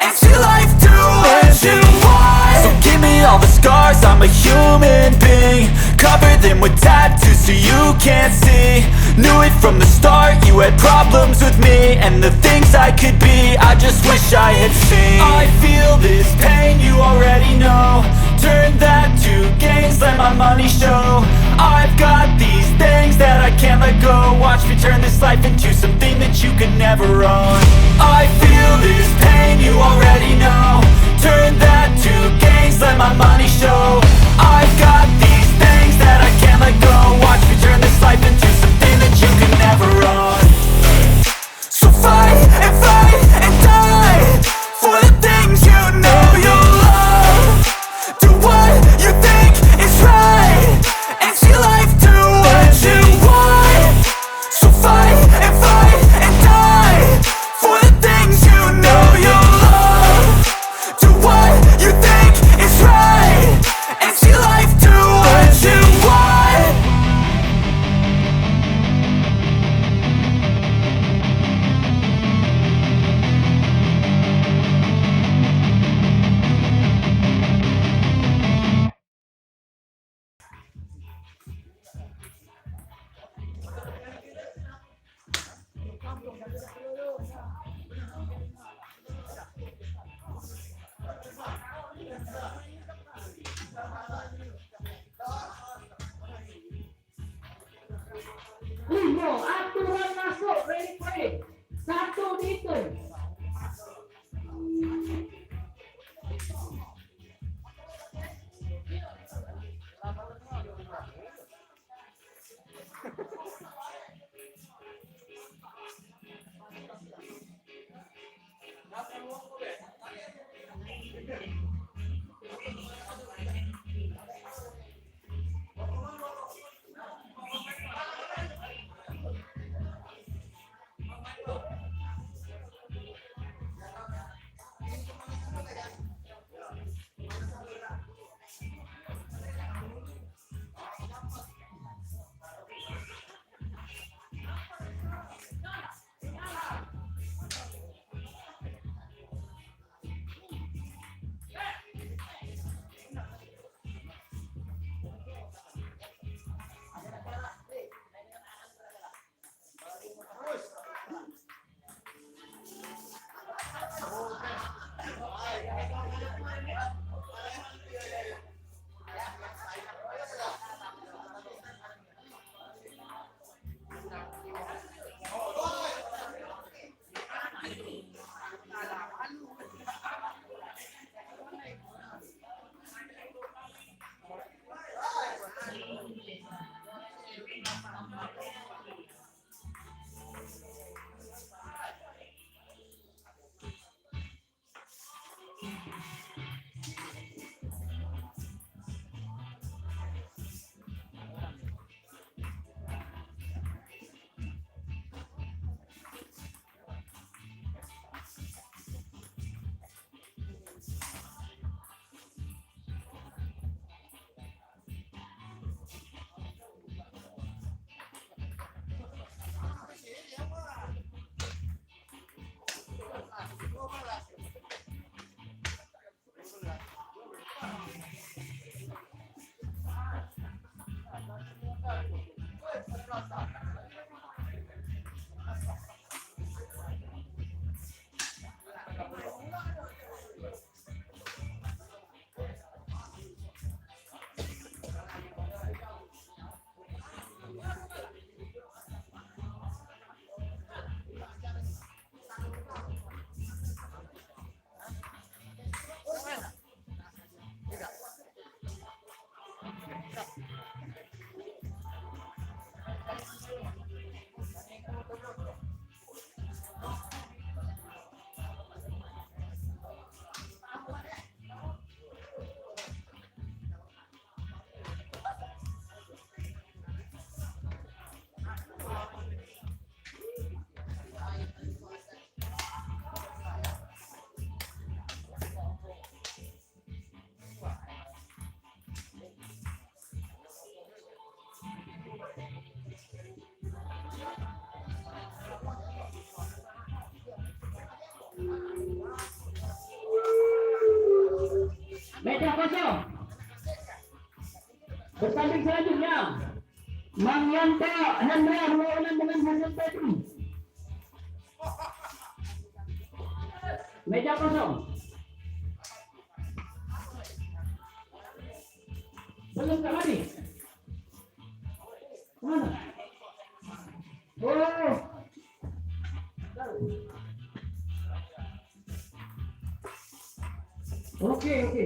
and see life do what you want. So give me all the scars, I'm a human being. Cover them with tattoos so you can't see. Knew it from the start, you had problems with me and the things I could be. I just wish I had seen. I feel this pain, you already know. Turn that to gains, let my money show. I've got these things that I can't let go. Watch me turn this life into something that you could never own. I feel this pain, you already know. Turn that to gains, let my money show. I've got these things that I can't let go. Watch me turn this life into something that you can never own. So fight and fight and die for the things you know you love. Do what you think is right and see life do what you want. So fight and fight and die for Kosong. Pertanding selanjutnya, Mang Yanto Hendra dua orang dengan Hasan Petri. Meja kosong. Belum tak habis. Mana? Oh. Oke, oke.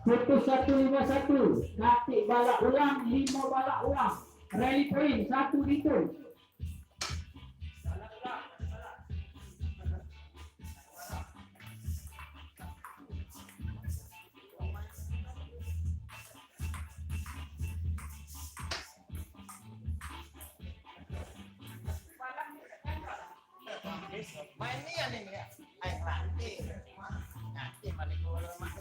Putus satu lima satu, katik balak ulang, limo balak ulang. Rally point, satu ditu. Main ni ya, ni, ya. Main latih. Latih balik bola mah.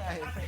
Hah?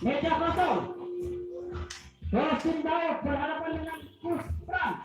Meja kosong. Kosim Daud berhadapan dengan Kus Pram.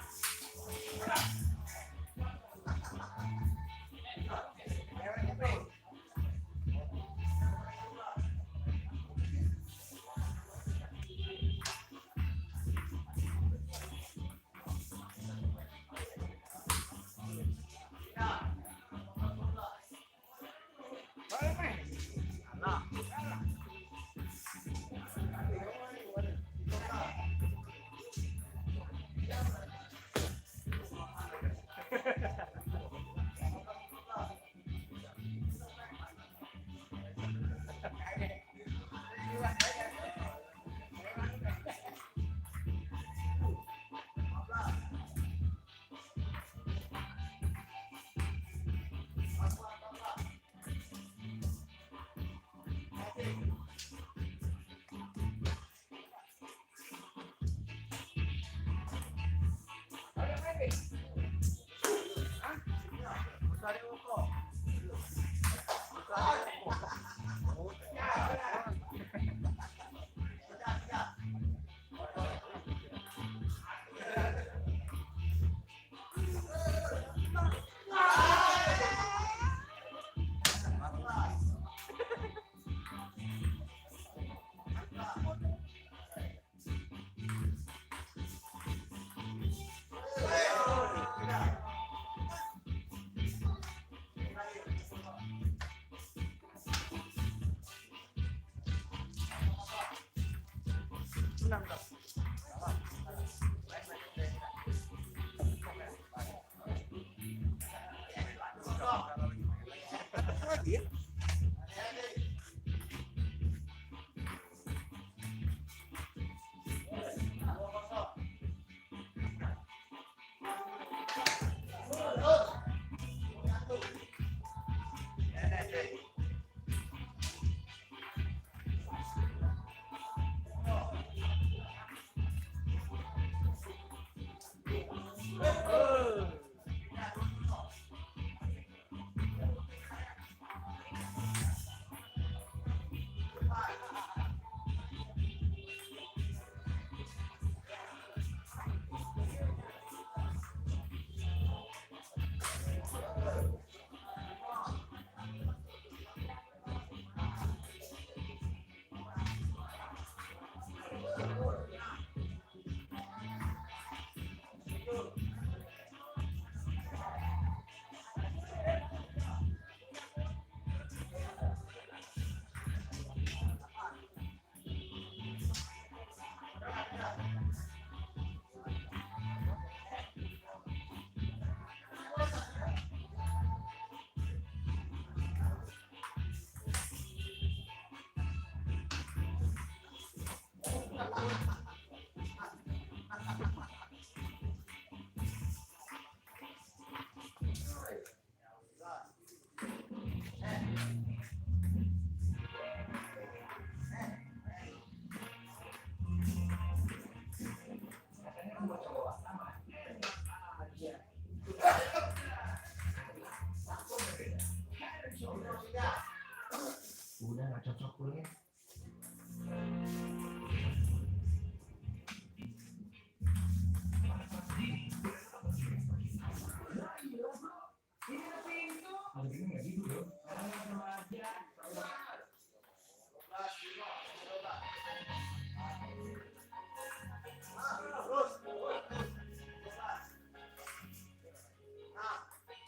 Udah nggak cocok pulangnya.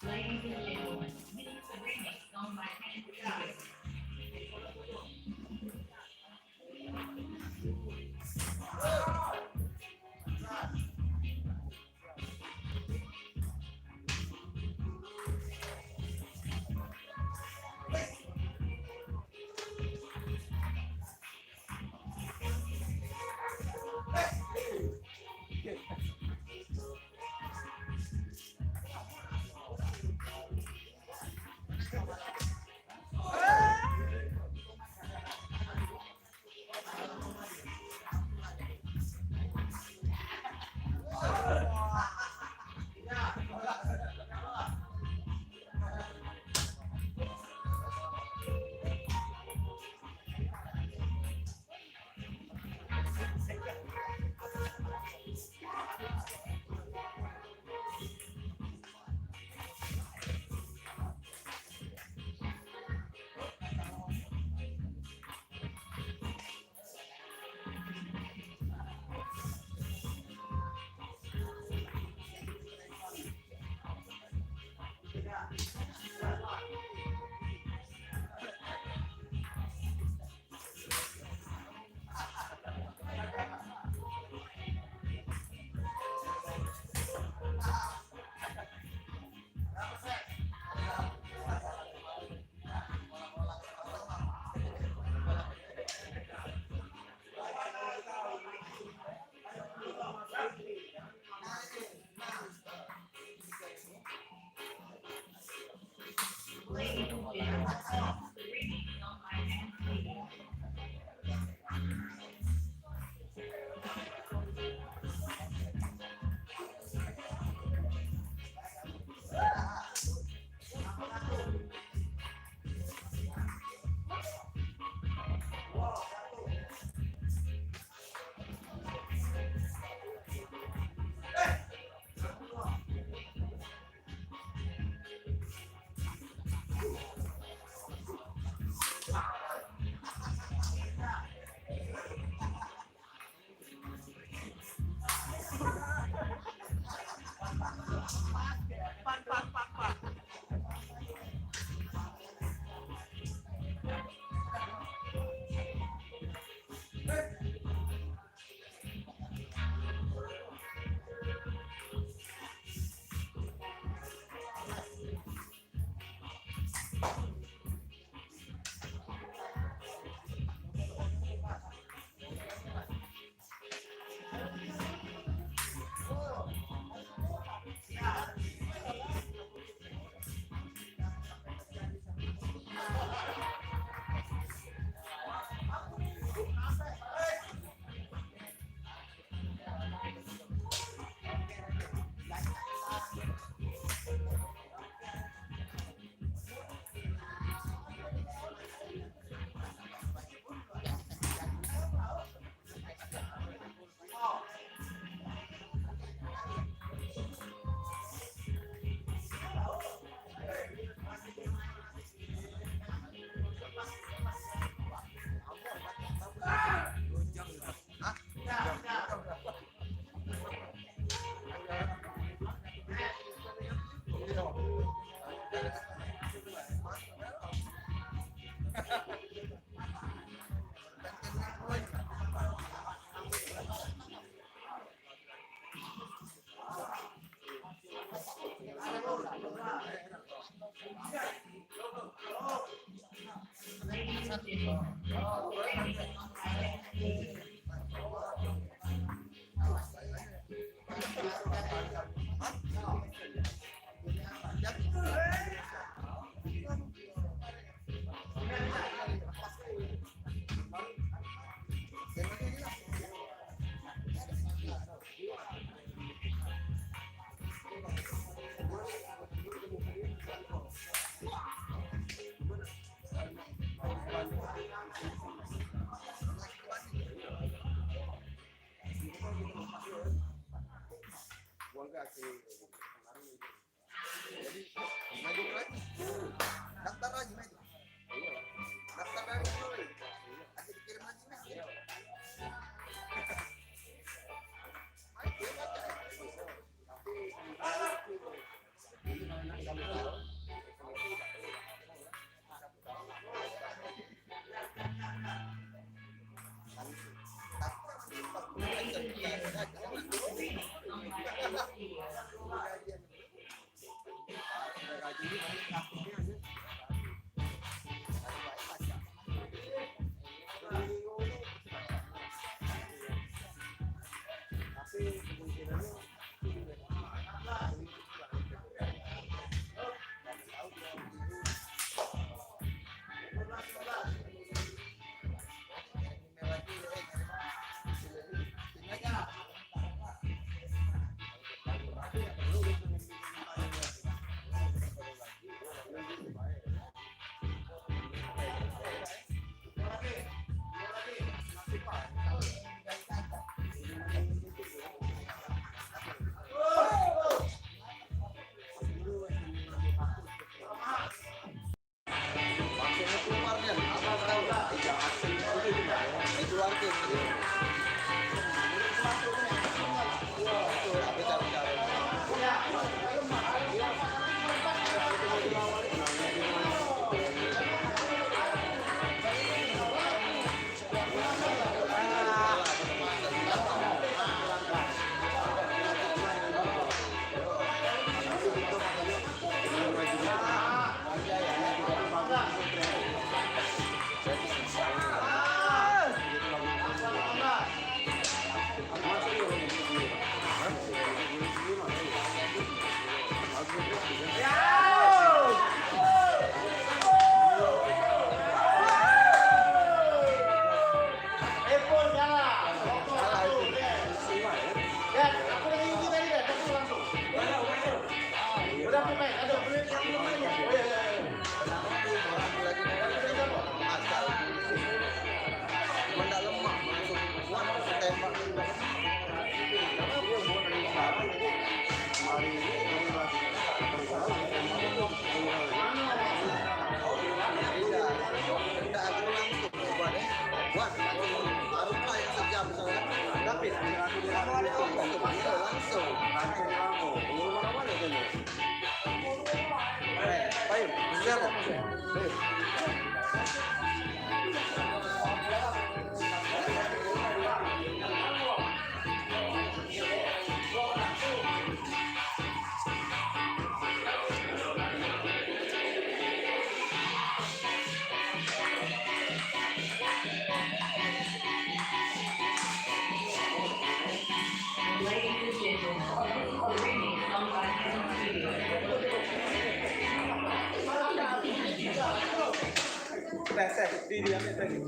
Ladies and gentlemen, this is the remix on my hand.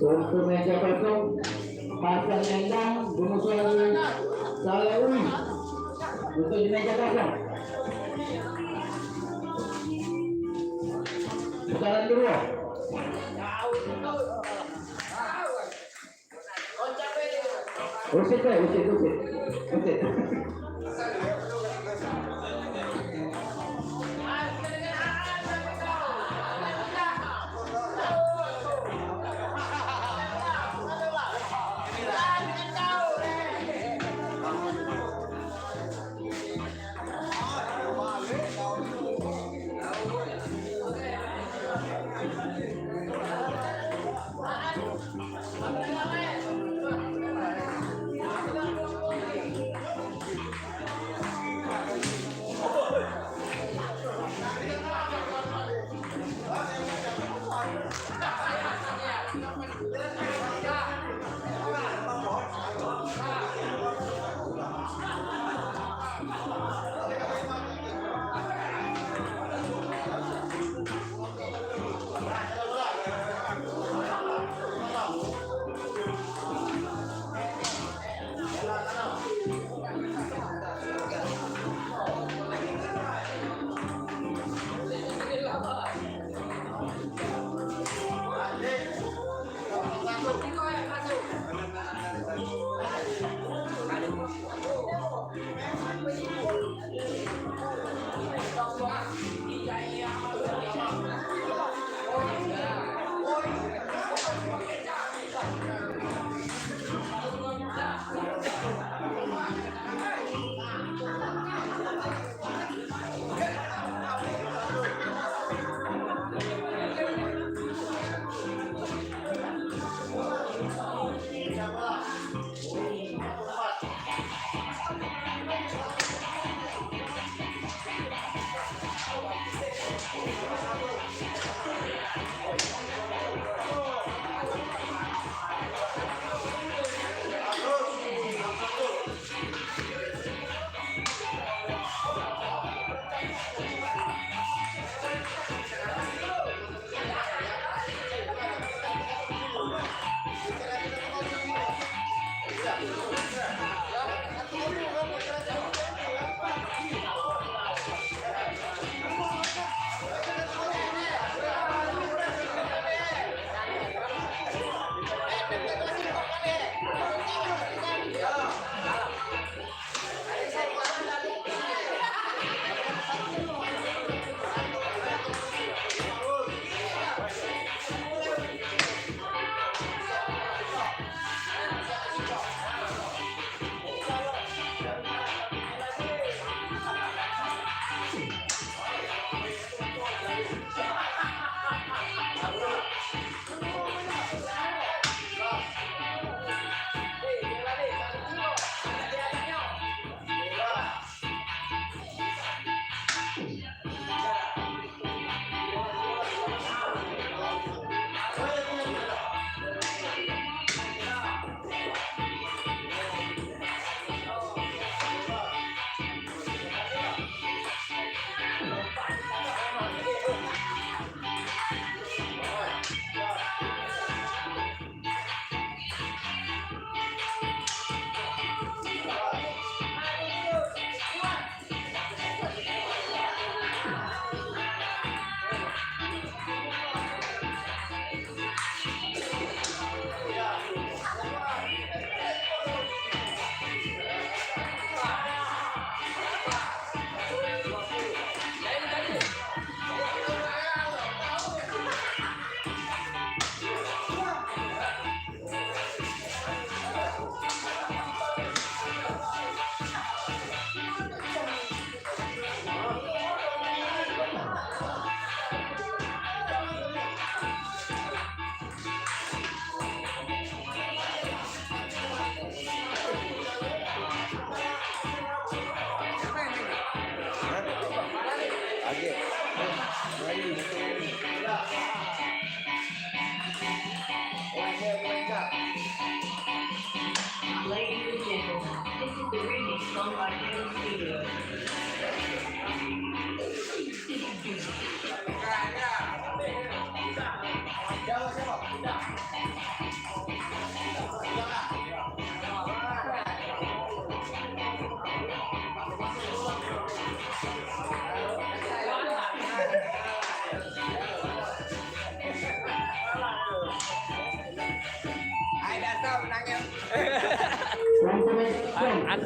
Untuk meja kosong, pasang nyandang, Gunung Selawi, Saleh Uli. Untuk di meja kosong. Putaran kedua. Usit, eh, usit, usit. Usit.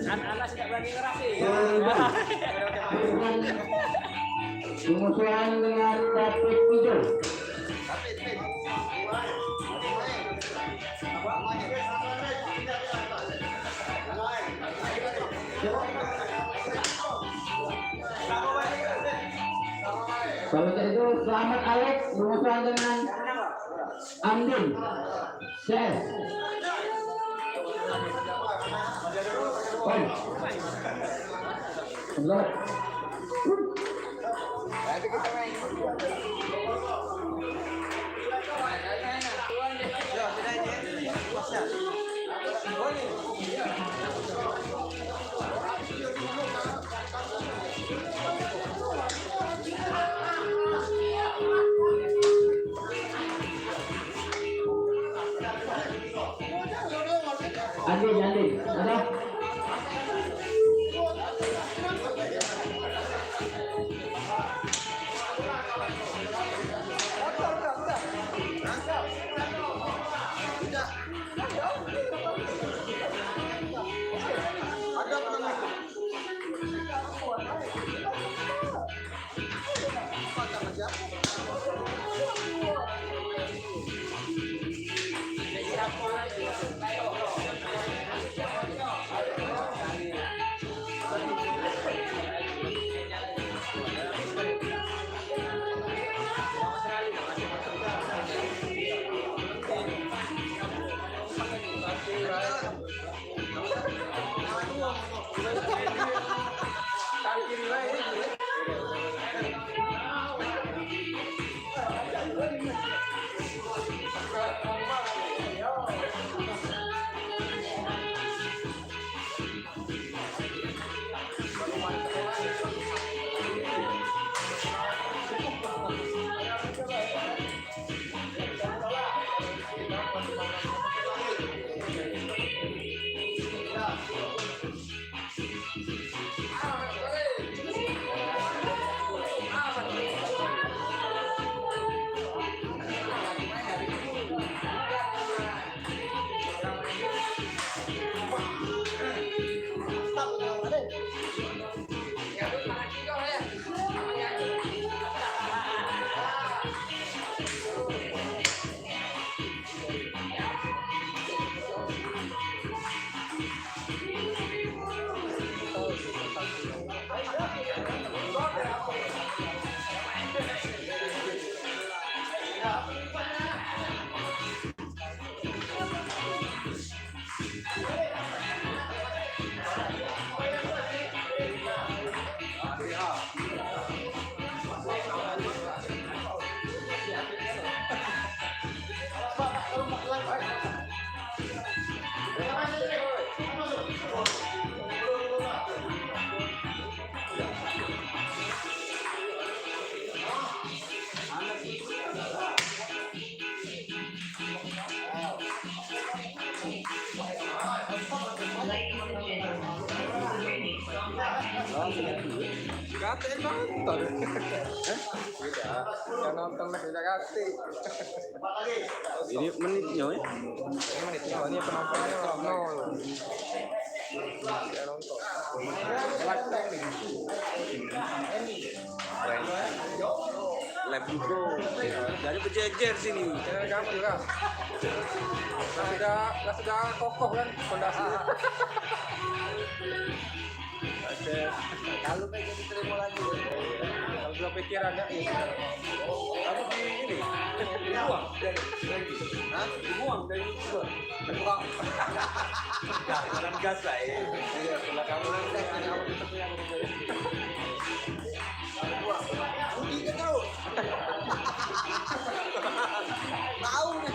Anak-anak tidak berani ngerasi. Bermusuhan dengan David Ijo. Kalau itu, Selamat Alex bermusuhan dengan Andin. C S. Om. Selamat. Andin, Andin, ada? Kate nonton. Hah? Tidak. Yang nonton lagi tidak kate. Ini menitnya, ya? Ini menitnya, ini penontonnya nol. Tidak nonton. Live juga. Jadi berjejer sini. Jangan ganggu lah. Lah sudah, lah sudah kokoh kan pondasinya. Oke. Kalau pengen diterima lagi. Kalau sudah pikiran ya. Kamu di ini. Dibuang dari, dari. Hah? Dibuang dari itu. Dibuang. Jangan gas lah ya. Iya, kalau kamu gas, kamu tetap yang Budi ke tau? Tau nih.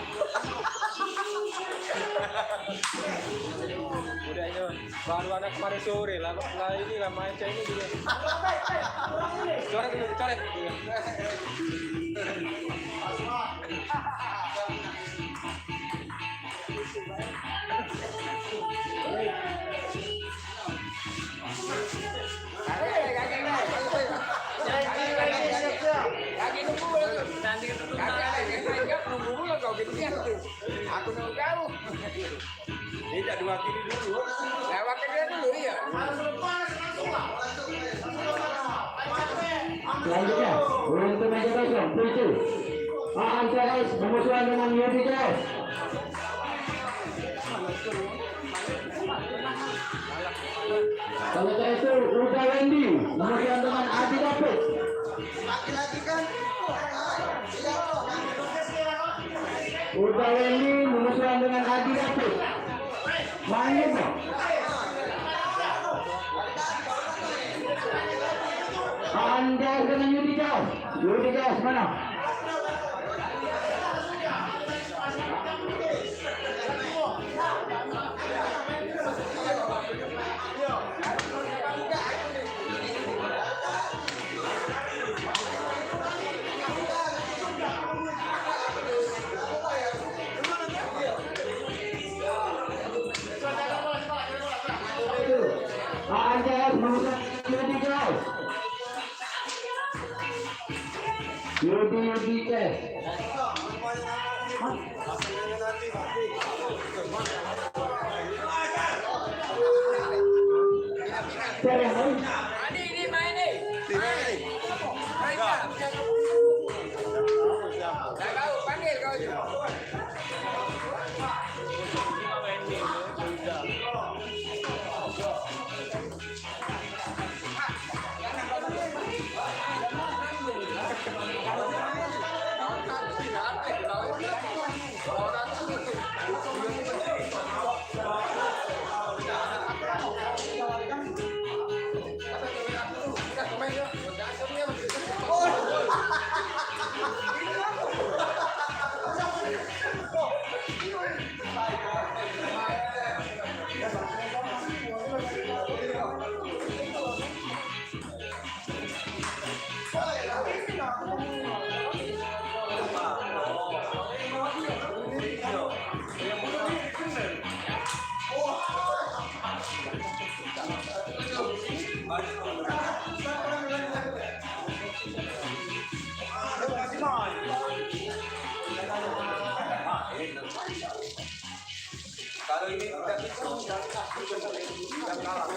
Udah itu, baru anak kemarin sore lah, lah ini lah main cewek ini juga. Coret dulu, coret. Aku nunggu kau. Ini tak dua kilo dulu. Lewat dia dulu, iya. Tujuh. A N C S bermusuhan dengan U D K S. Kalau tak itu, Uda Wendy bermusuhan dengan Adi David. Uda Wendy bermusuhan dengan Adi David. Main, no? Anjas dengan Yudi Gas. Yudi Gas mana? Anjas, Yudi Gas. Yudi, Yudi Gas. Kalau ini tidak bisa, kita kalah.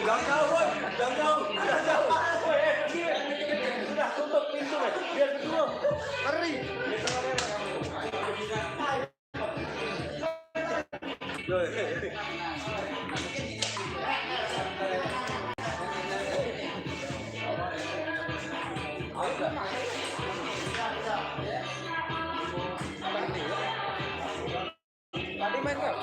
Jangan jauh, Boy. Jangan jauh. Jangan jauh. Boy, eh, sudah tutup pintu, Boy. Biar berdua. Ngeri. Tadi main kau?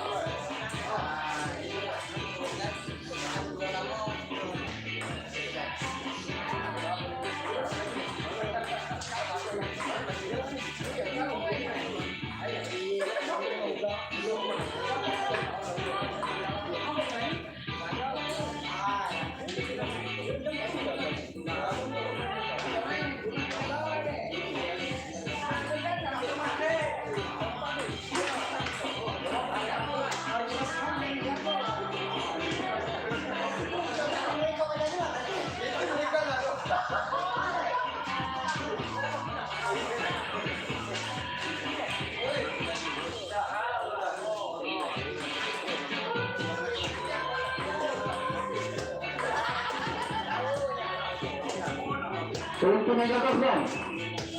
Untuk Mega Kosong,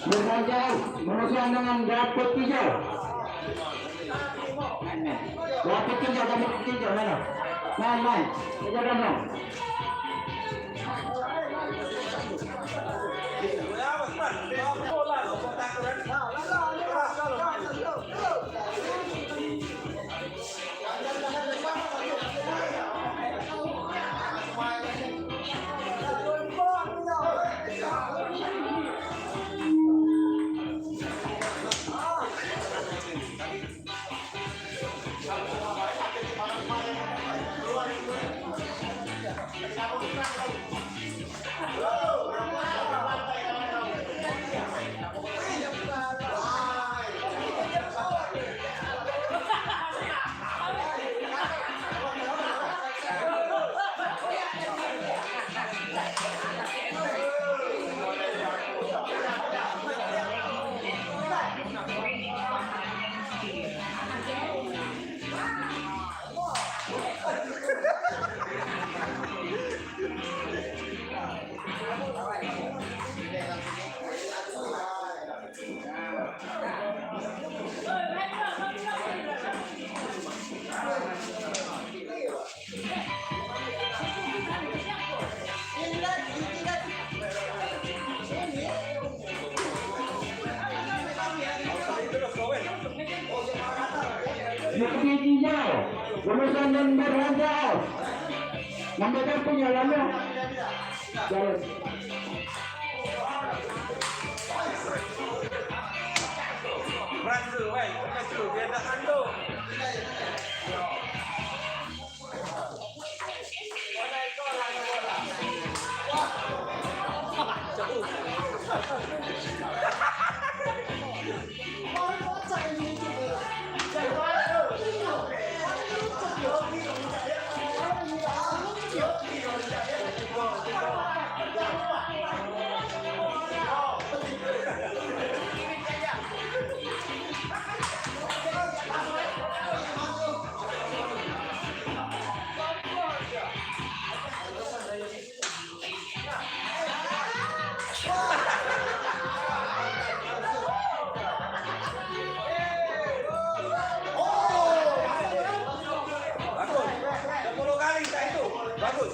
bersajar memusuhan dengan Dapur Hijau. Dapur Hijau, Dapur Hijau, mana? Main, main. Mega Kosong. Ketiga, lulusan dan berhajar. Nambah kampung ya lama. Jalan. Berhasil, weh. Berhasil, biar tak ngantuk. Bagus. Sepuluh kali tak itu. Bagus.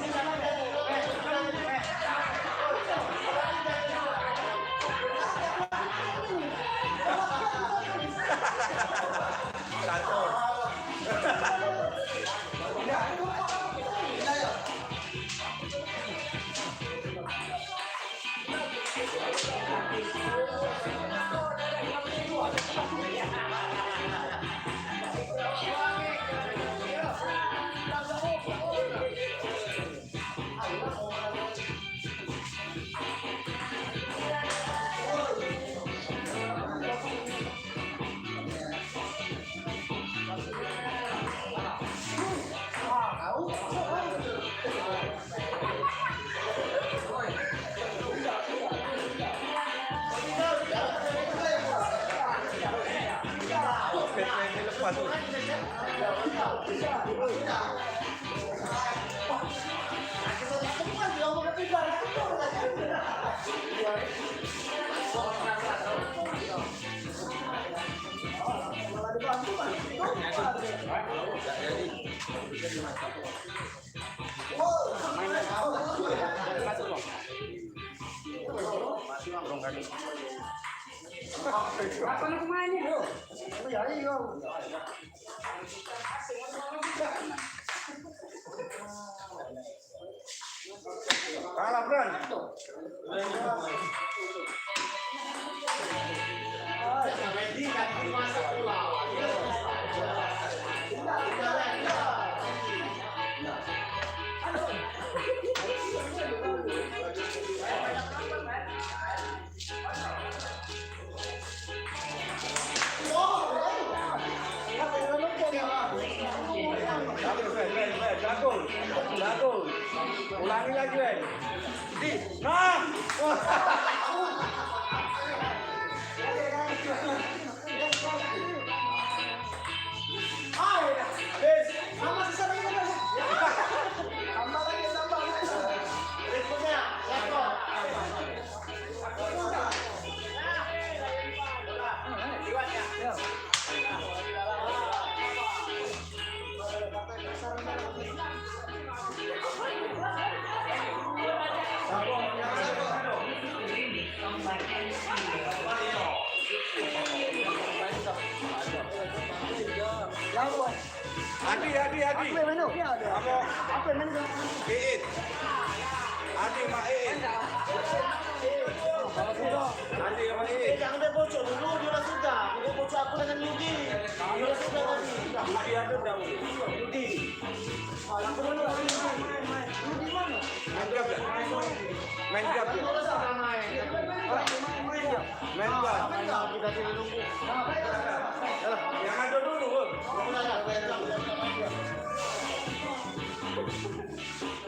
Satu. Kalah, Bran. Bagus, bagus, bagus, bagus. Jago. Jago. Ulangi lagi, weh. Di. Nah. Adi, Adi, Adi. Aku yang main tu. Apa? Aku yang main tu. Iit. Adi mak Iit. Adi mak Iit. Eh, jangan dia bocor dulu, dia dah sudah. Dia bocor aku dengan Yudi. Dia dah sudah tadi. Yudi ada dah. Yudi. Main gap ya? Main gap ya? Main gap. Yang ada dulu, Bang.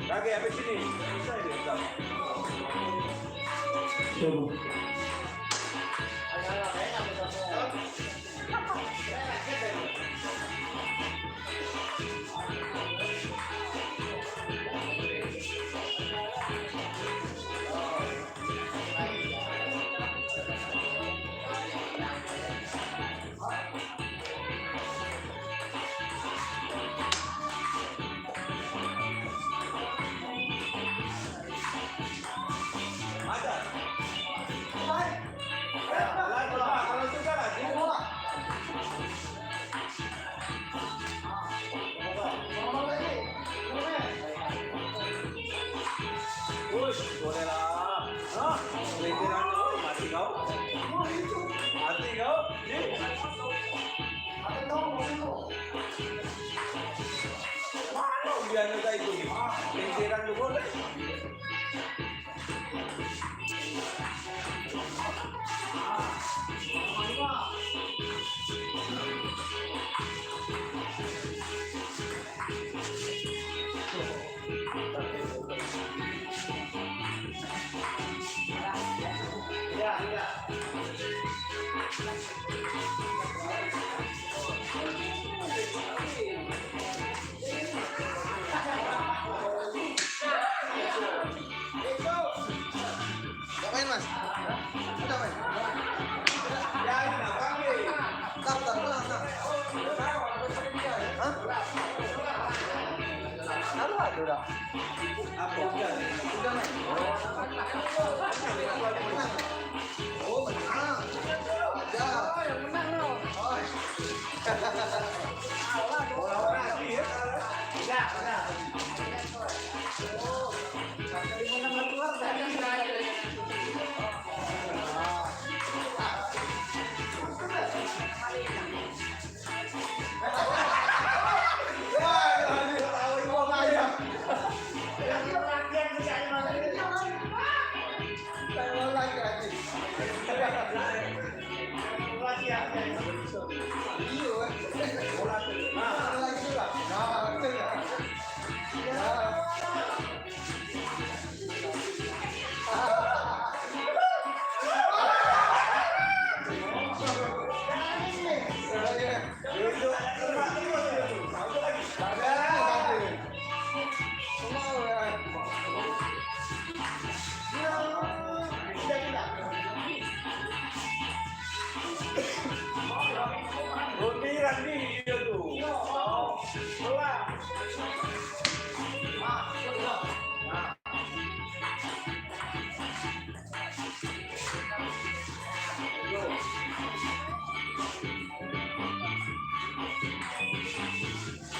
Lagi habis sini. Coba. Jangan lupa itu, lingkaran tu boleh. Dak main, Mas? Dak main? Daftar pulang, nah. Hah? Anu ado dak? Apo? Udah, main? Oh, menang. Ajar. Oh, yang menang, no. Oh. Orang-orang lagi, ya. Udah, udah.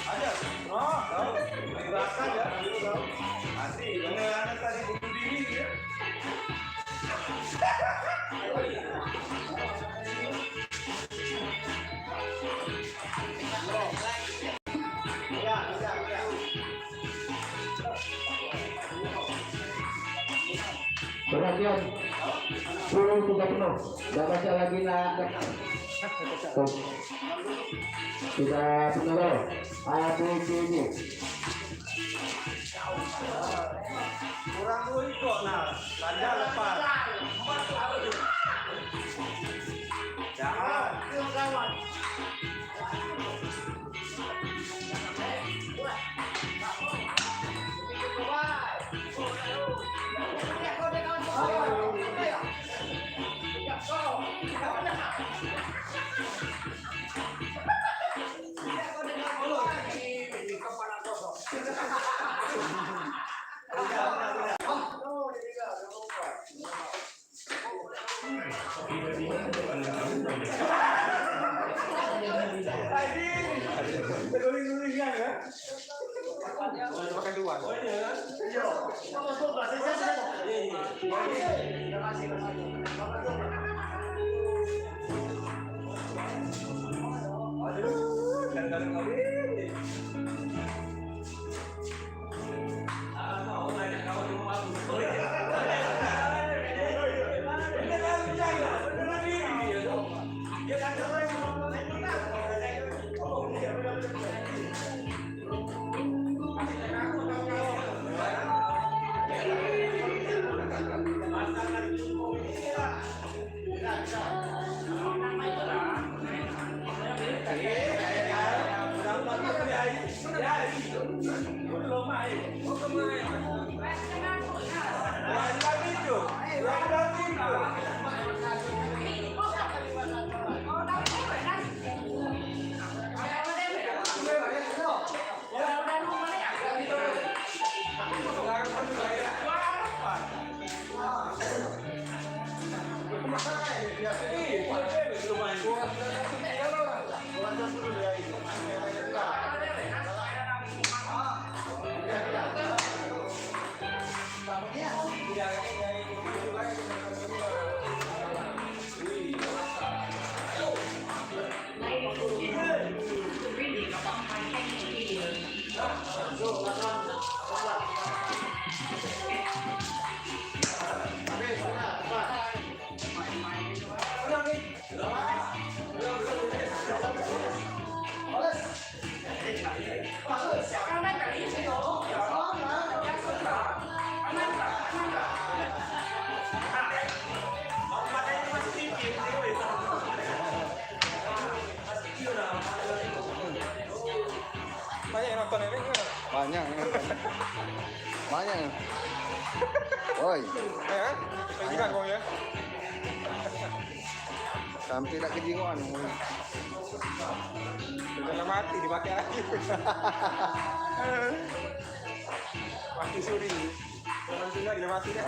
Ada. Oh, tahu. Di belakang ya, dulu tahu. Asli, bener anak tadi bunuh diri dia. Perhatian, sepuluh tiga puluh. Dah baca lagi nak. Tuh. Sudah penuh. A B C D. Kurang dua ikut, nah. Lanjut lepas. Jangan. Banyak yang nonton. Banyak yang. Woi. Ya, kan? Banyak. Kau ya. Sampai tak kejingoan. Dalam hati dipakai lagi. Mati suri. Jangan tinggal, dia mati dah.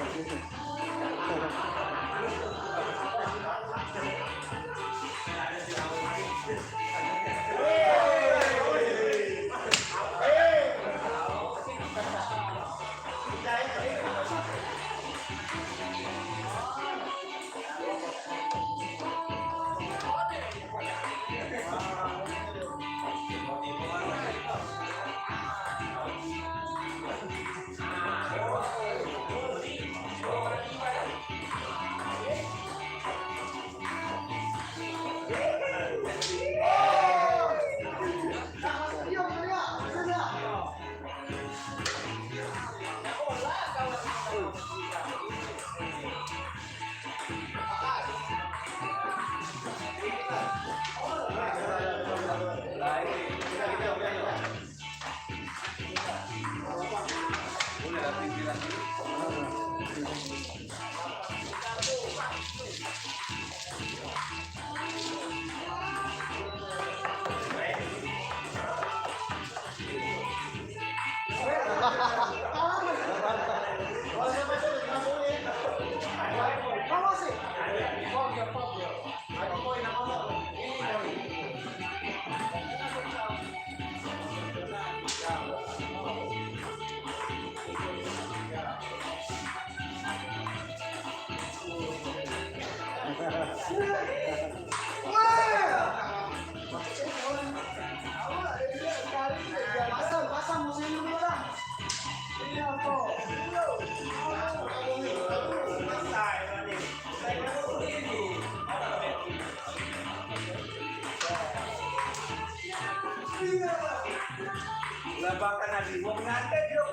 Lah bahkan adi wong ngantek yo.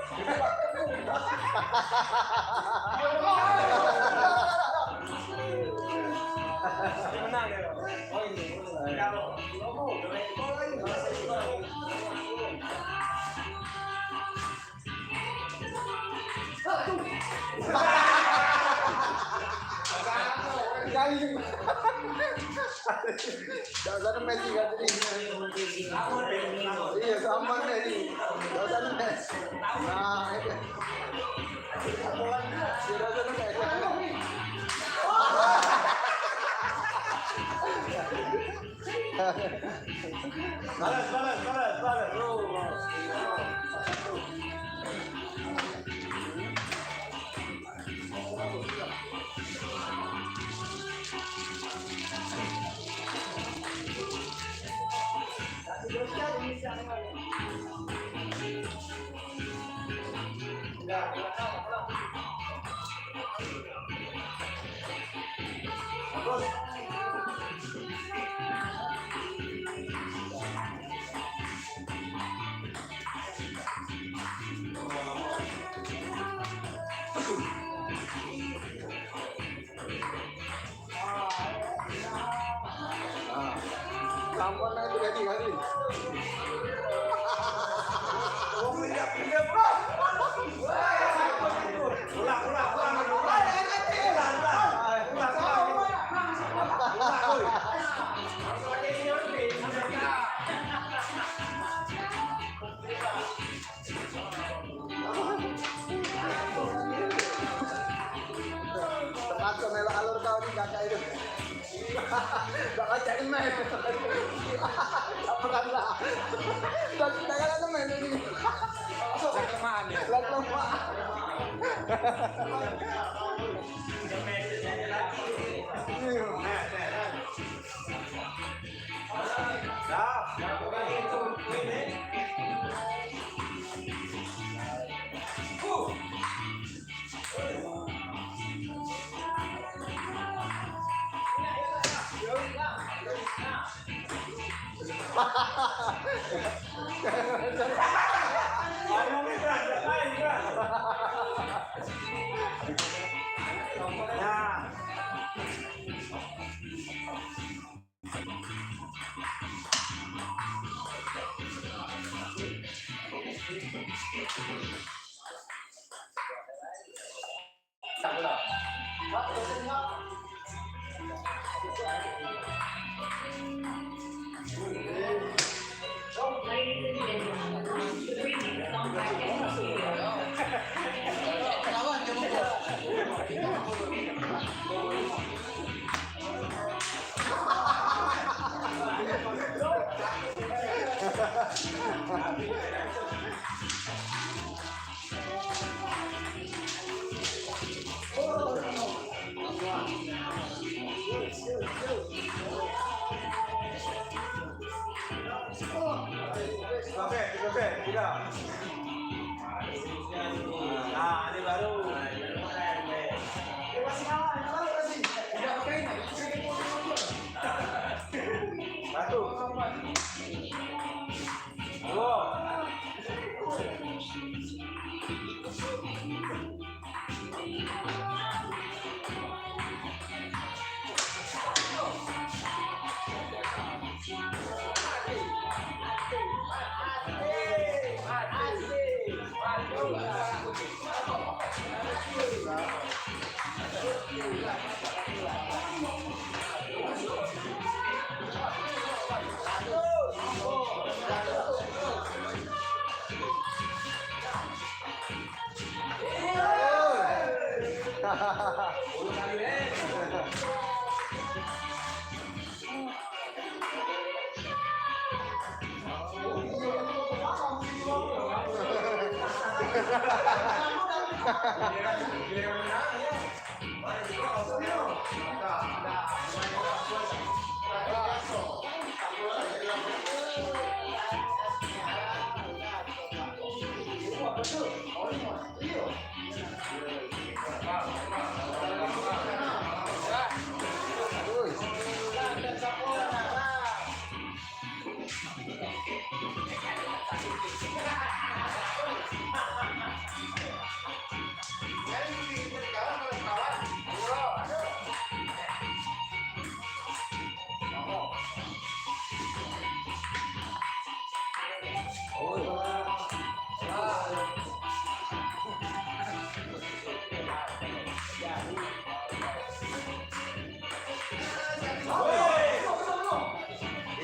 Menang yo. Oh, ini. Dak usah nemes juga tadi. Iya, sama tadi. Dak usah nemes. Nah, itu. Dak usah nemes. Balas, balas, balas, balas. Nah, sampun itu jadi kali. Ulang, ulang, ulang. Termasuk melok alur kau ni, kakak itu. Dak pacak main. Dak pernah. Dak, dak galak main ini. Dak kelemahan ya. Dak kelemahan. Dah. Oke, oke, tidak. Nah, ini baru. Satu. Dua.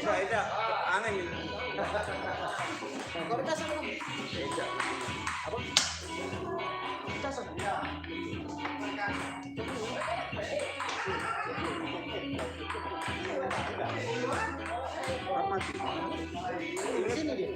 Idak, idak. Aneh gitu. Kok dikasih apa? Idak. Apa? Dikasih. Apa sih? Sini dia.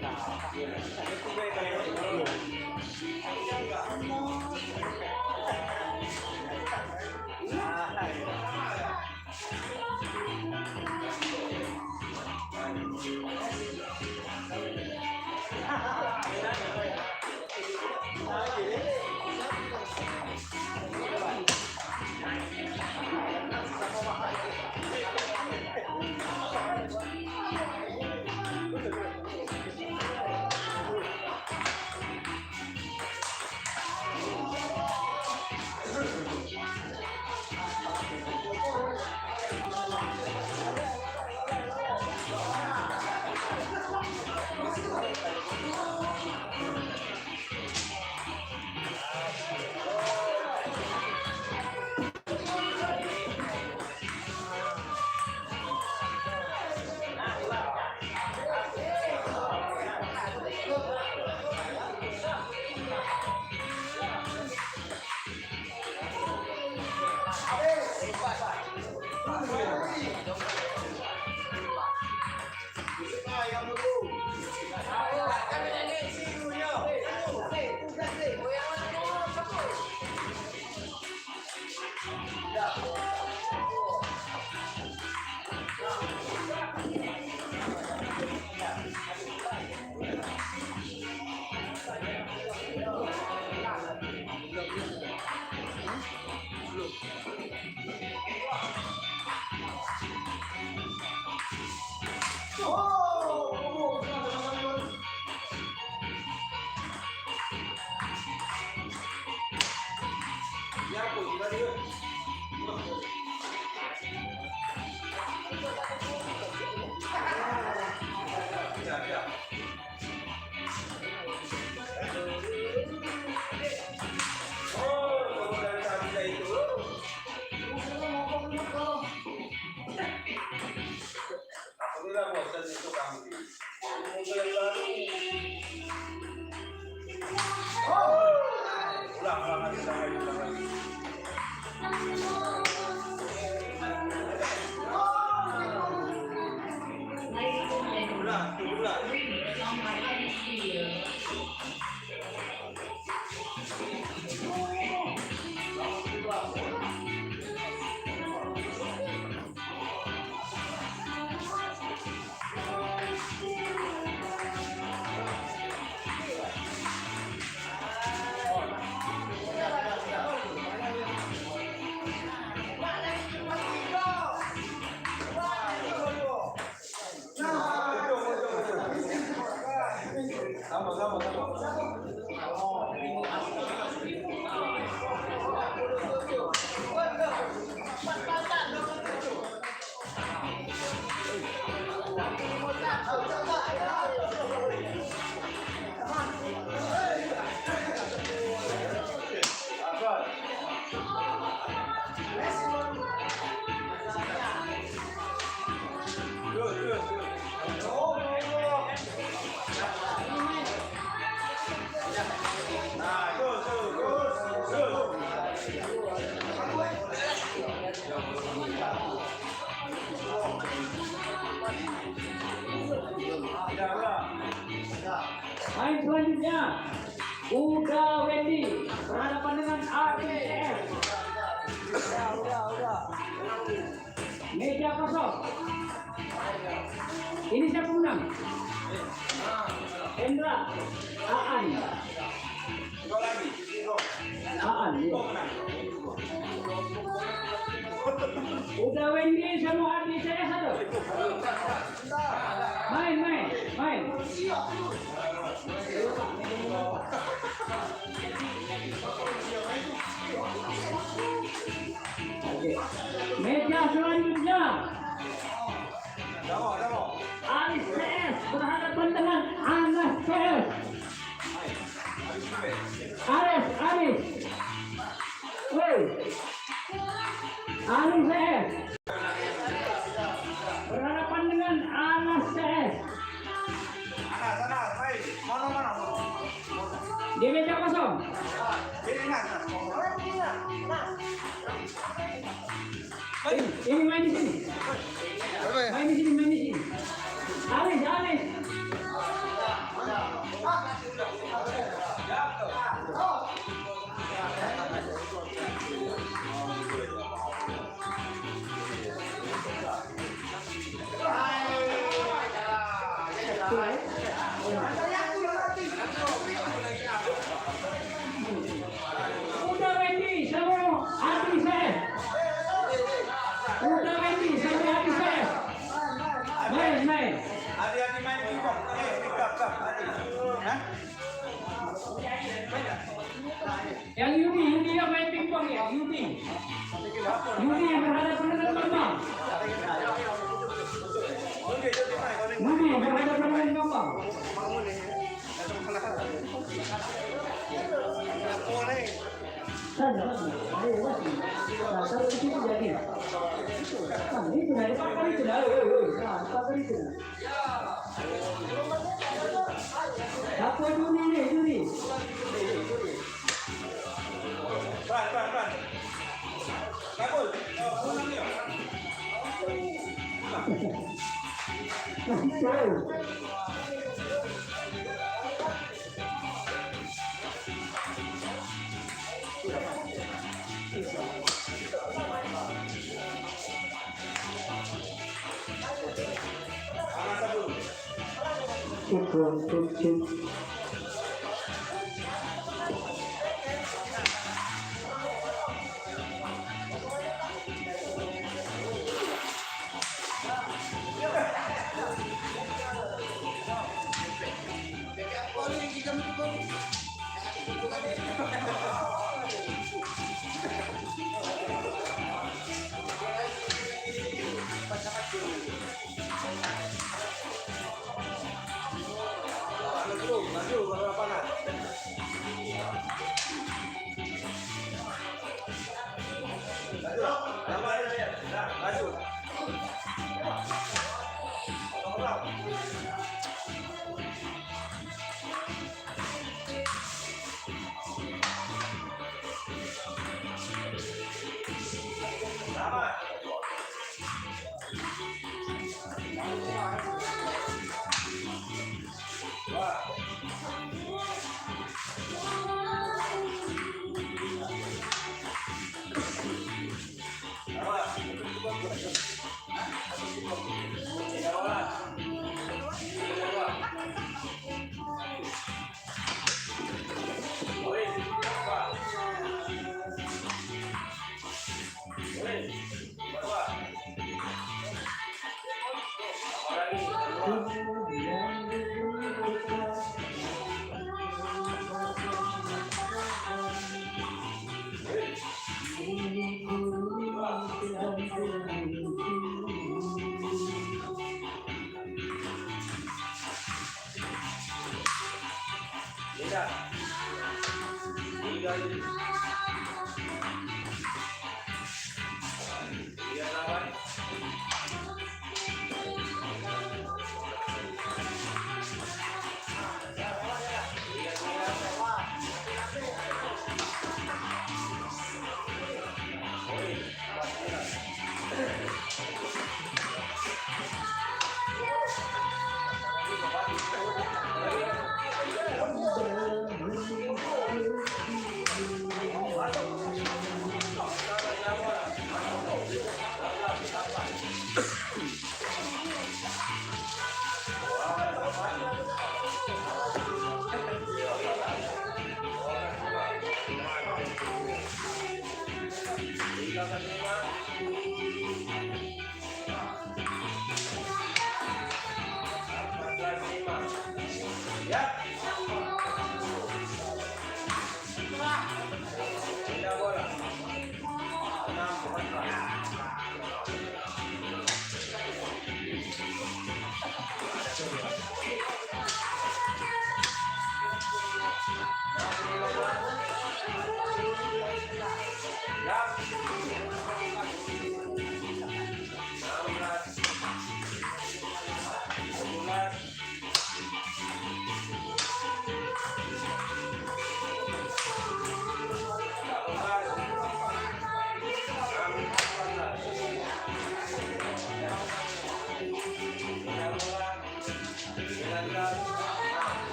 Ulang, ulang lagi, ulang lagi, ulang lagi. Ulang, ulang. Main selanjutnya, Uda Wendy berhadapan dengan Ardi C S. Meja kosong. Ini siapa menang? Hendra, Aan. Aan, iya. Uda Wendy sama Ardi C S ada. Main, main, main. Oke. Meja selanjutnya. Aris C S berhadapan dengan Anas C S. Aris, Aris. Woi. Aris C S. Berhadapan dengan Anas C S. Anas, Anas, main. Mana, mana? Di meja kosong. Sini, Anas. Ini, ini main di sini. Apa ya? Main di sini, main di sini. Alis, alis. Uda Wendy sama Adi Saif. Uda Wendy sama Adi Saif. Main, main. Adi, Adi main pingpong. Eh, pingpong, Adi. Hah? Yang Yudi, Yudi yang main pingpong ya, Yudi. Yudi yang berhadapan dengan Bambang. Yudi yang berhadapan dengan Bambang. Sana, ayo, masih. Nah, taruh di situ jadi. Nah, itu, nah, dipakar itu, nah, ayo, ayo, ayo. Nah, dipakar itu, nah. Siapa Juni ni, Juni? Pelan, pelan, pelan. Bagus. Oh, pulang dia. Itu, itu, itu.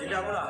Tidak pula.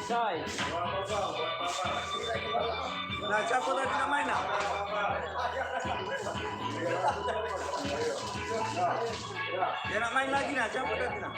Sai. Nah, siapa tadi nak main, nah? Dia nak main lagi, nah. Siapa tadi, nah?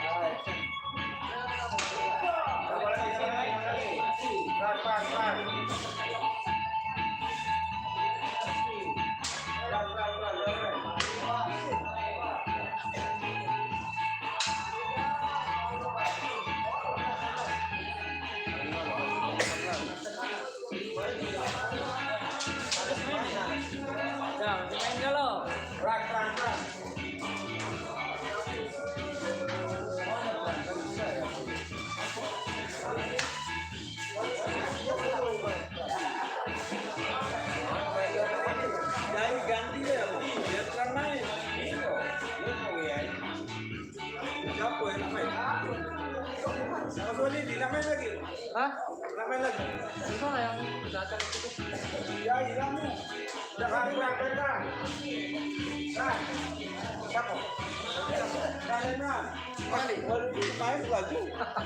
Jadi ganti ya, biar tukang main. Siapa yang nak main? Mas Wali, nak main lagi? Hah? Nak main lagi? Itu lah yang datang itu. Ya, hilang ni. Dah, dah, dah, dah. Nah. Siapa? Dah, dah, dah. Balik. Baru main lagi.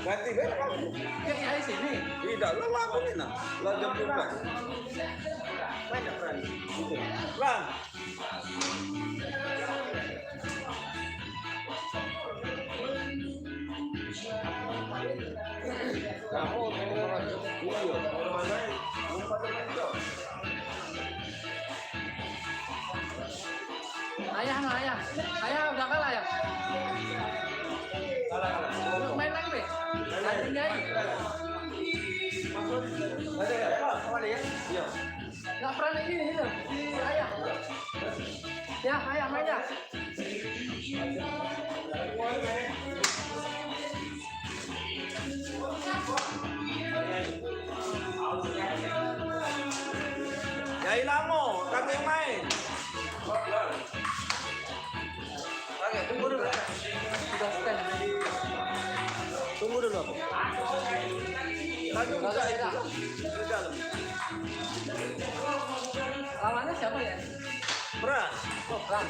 Ganti, ganti. Dia di sini. Tidak, lah, aku ni, nah. Lah, jam dua belas. Main tak berani? Gitu. Lah. Ayah, no, ayah. Ayah udah kalah, ya? Kalah, kalah. Main lagi, Be. Main lagi. Lagi, ya? Iya. Nggak pernah lagi, gitu. Si ayah. Ya, ayah, main, ya. Ya, hilang, oh, kagak main. Oke, tunggu dulu. Tunggu dulu, apa? Tadi buka itu. Di dalam. Lawannya siapa, ya? Pran. Oh, Pran.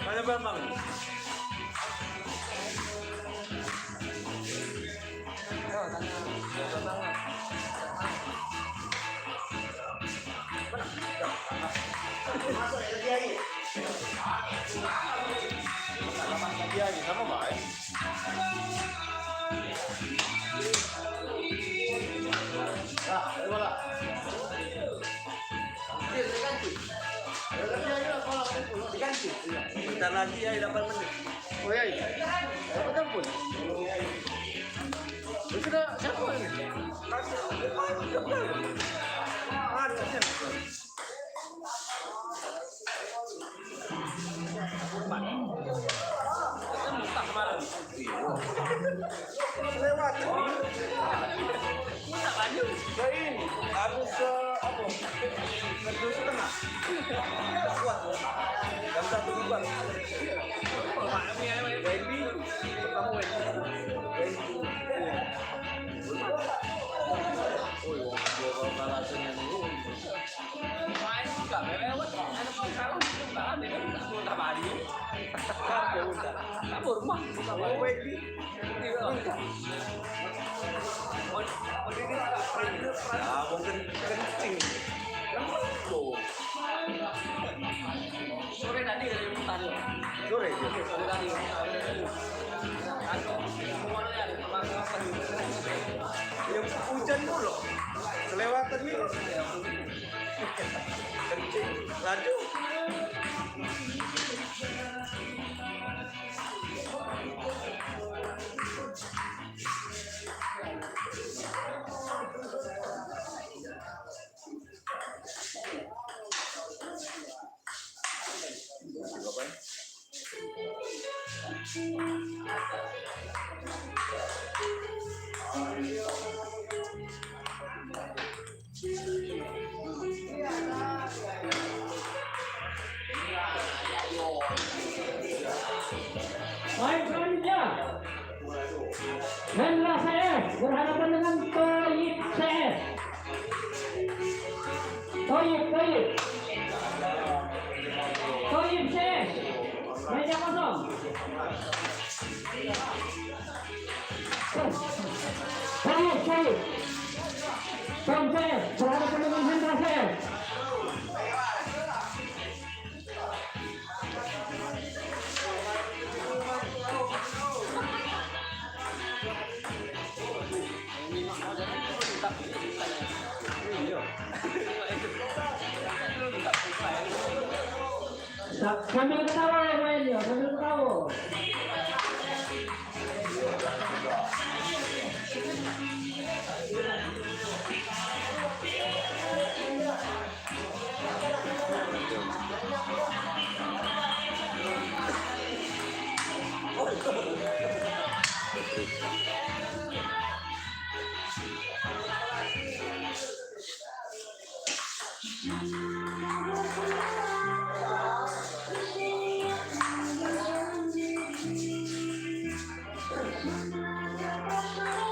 Tanya Bambang. Sama baik. Nah, ini bola. Bentar lagi ya, delapan menit. Oh ya, ya. Siapa telepon? Itu dah siapa ni? Ada siapa? Kita muntah kemarin. Lewat. Lah ini, habis, eh, apa? Satu setengah. Kuat. Jam satu bubar. Wendy, ketemu Wendy. Wendy. Oh, iya, gua kalah dengan lu. Main juga, lewat. Ada pun kalah, kalah dia, udah balik. Udah, udah. Kabur, mah. Oh, Wendy. Ya, mungkin kencing. Sore tadi dari hutan. Sore? Sore tadi. Ya, hujan dulu. Selewatan ni. Kencing. Laju. Baik, selanjutnya. Hendra C S berhadapan dengan Toyib C S. Toyib, Toyib. Toyib C S. Meja kosong. Tom, Tom, Tom, Tom, berhadapan dengan Hendra C S. Sa-, sambil ketawa,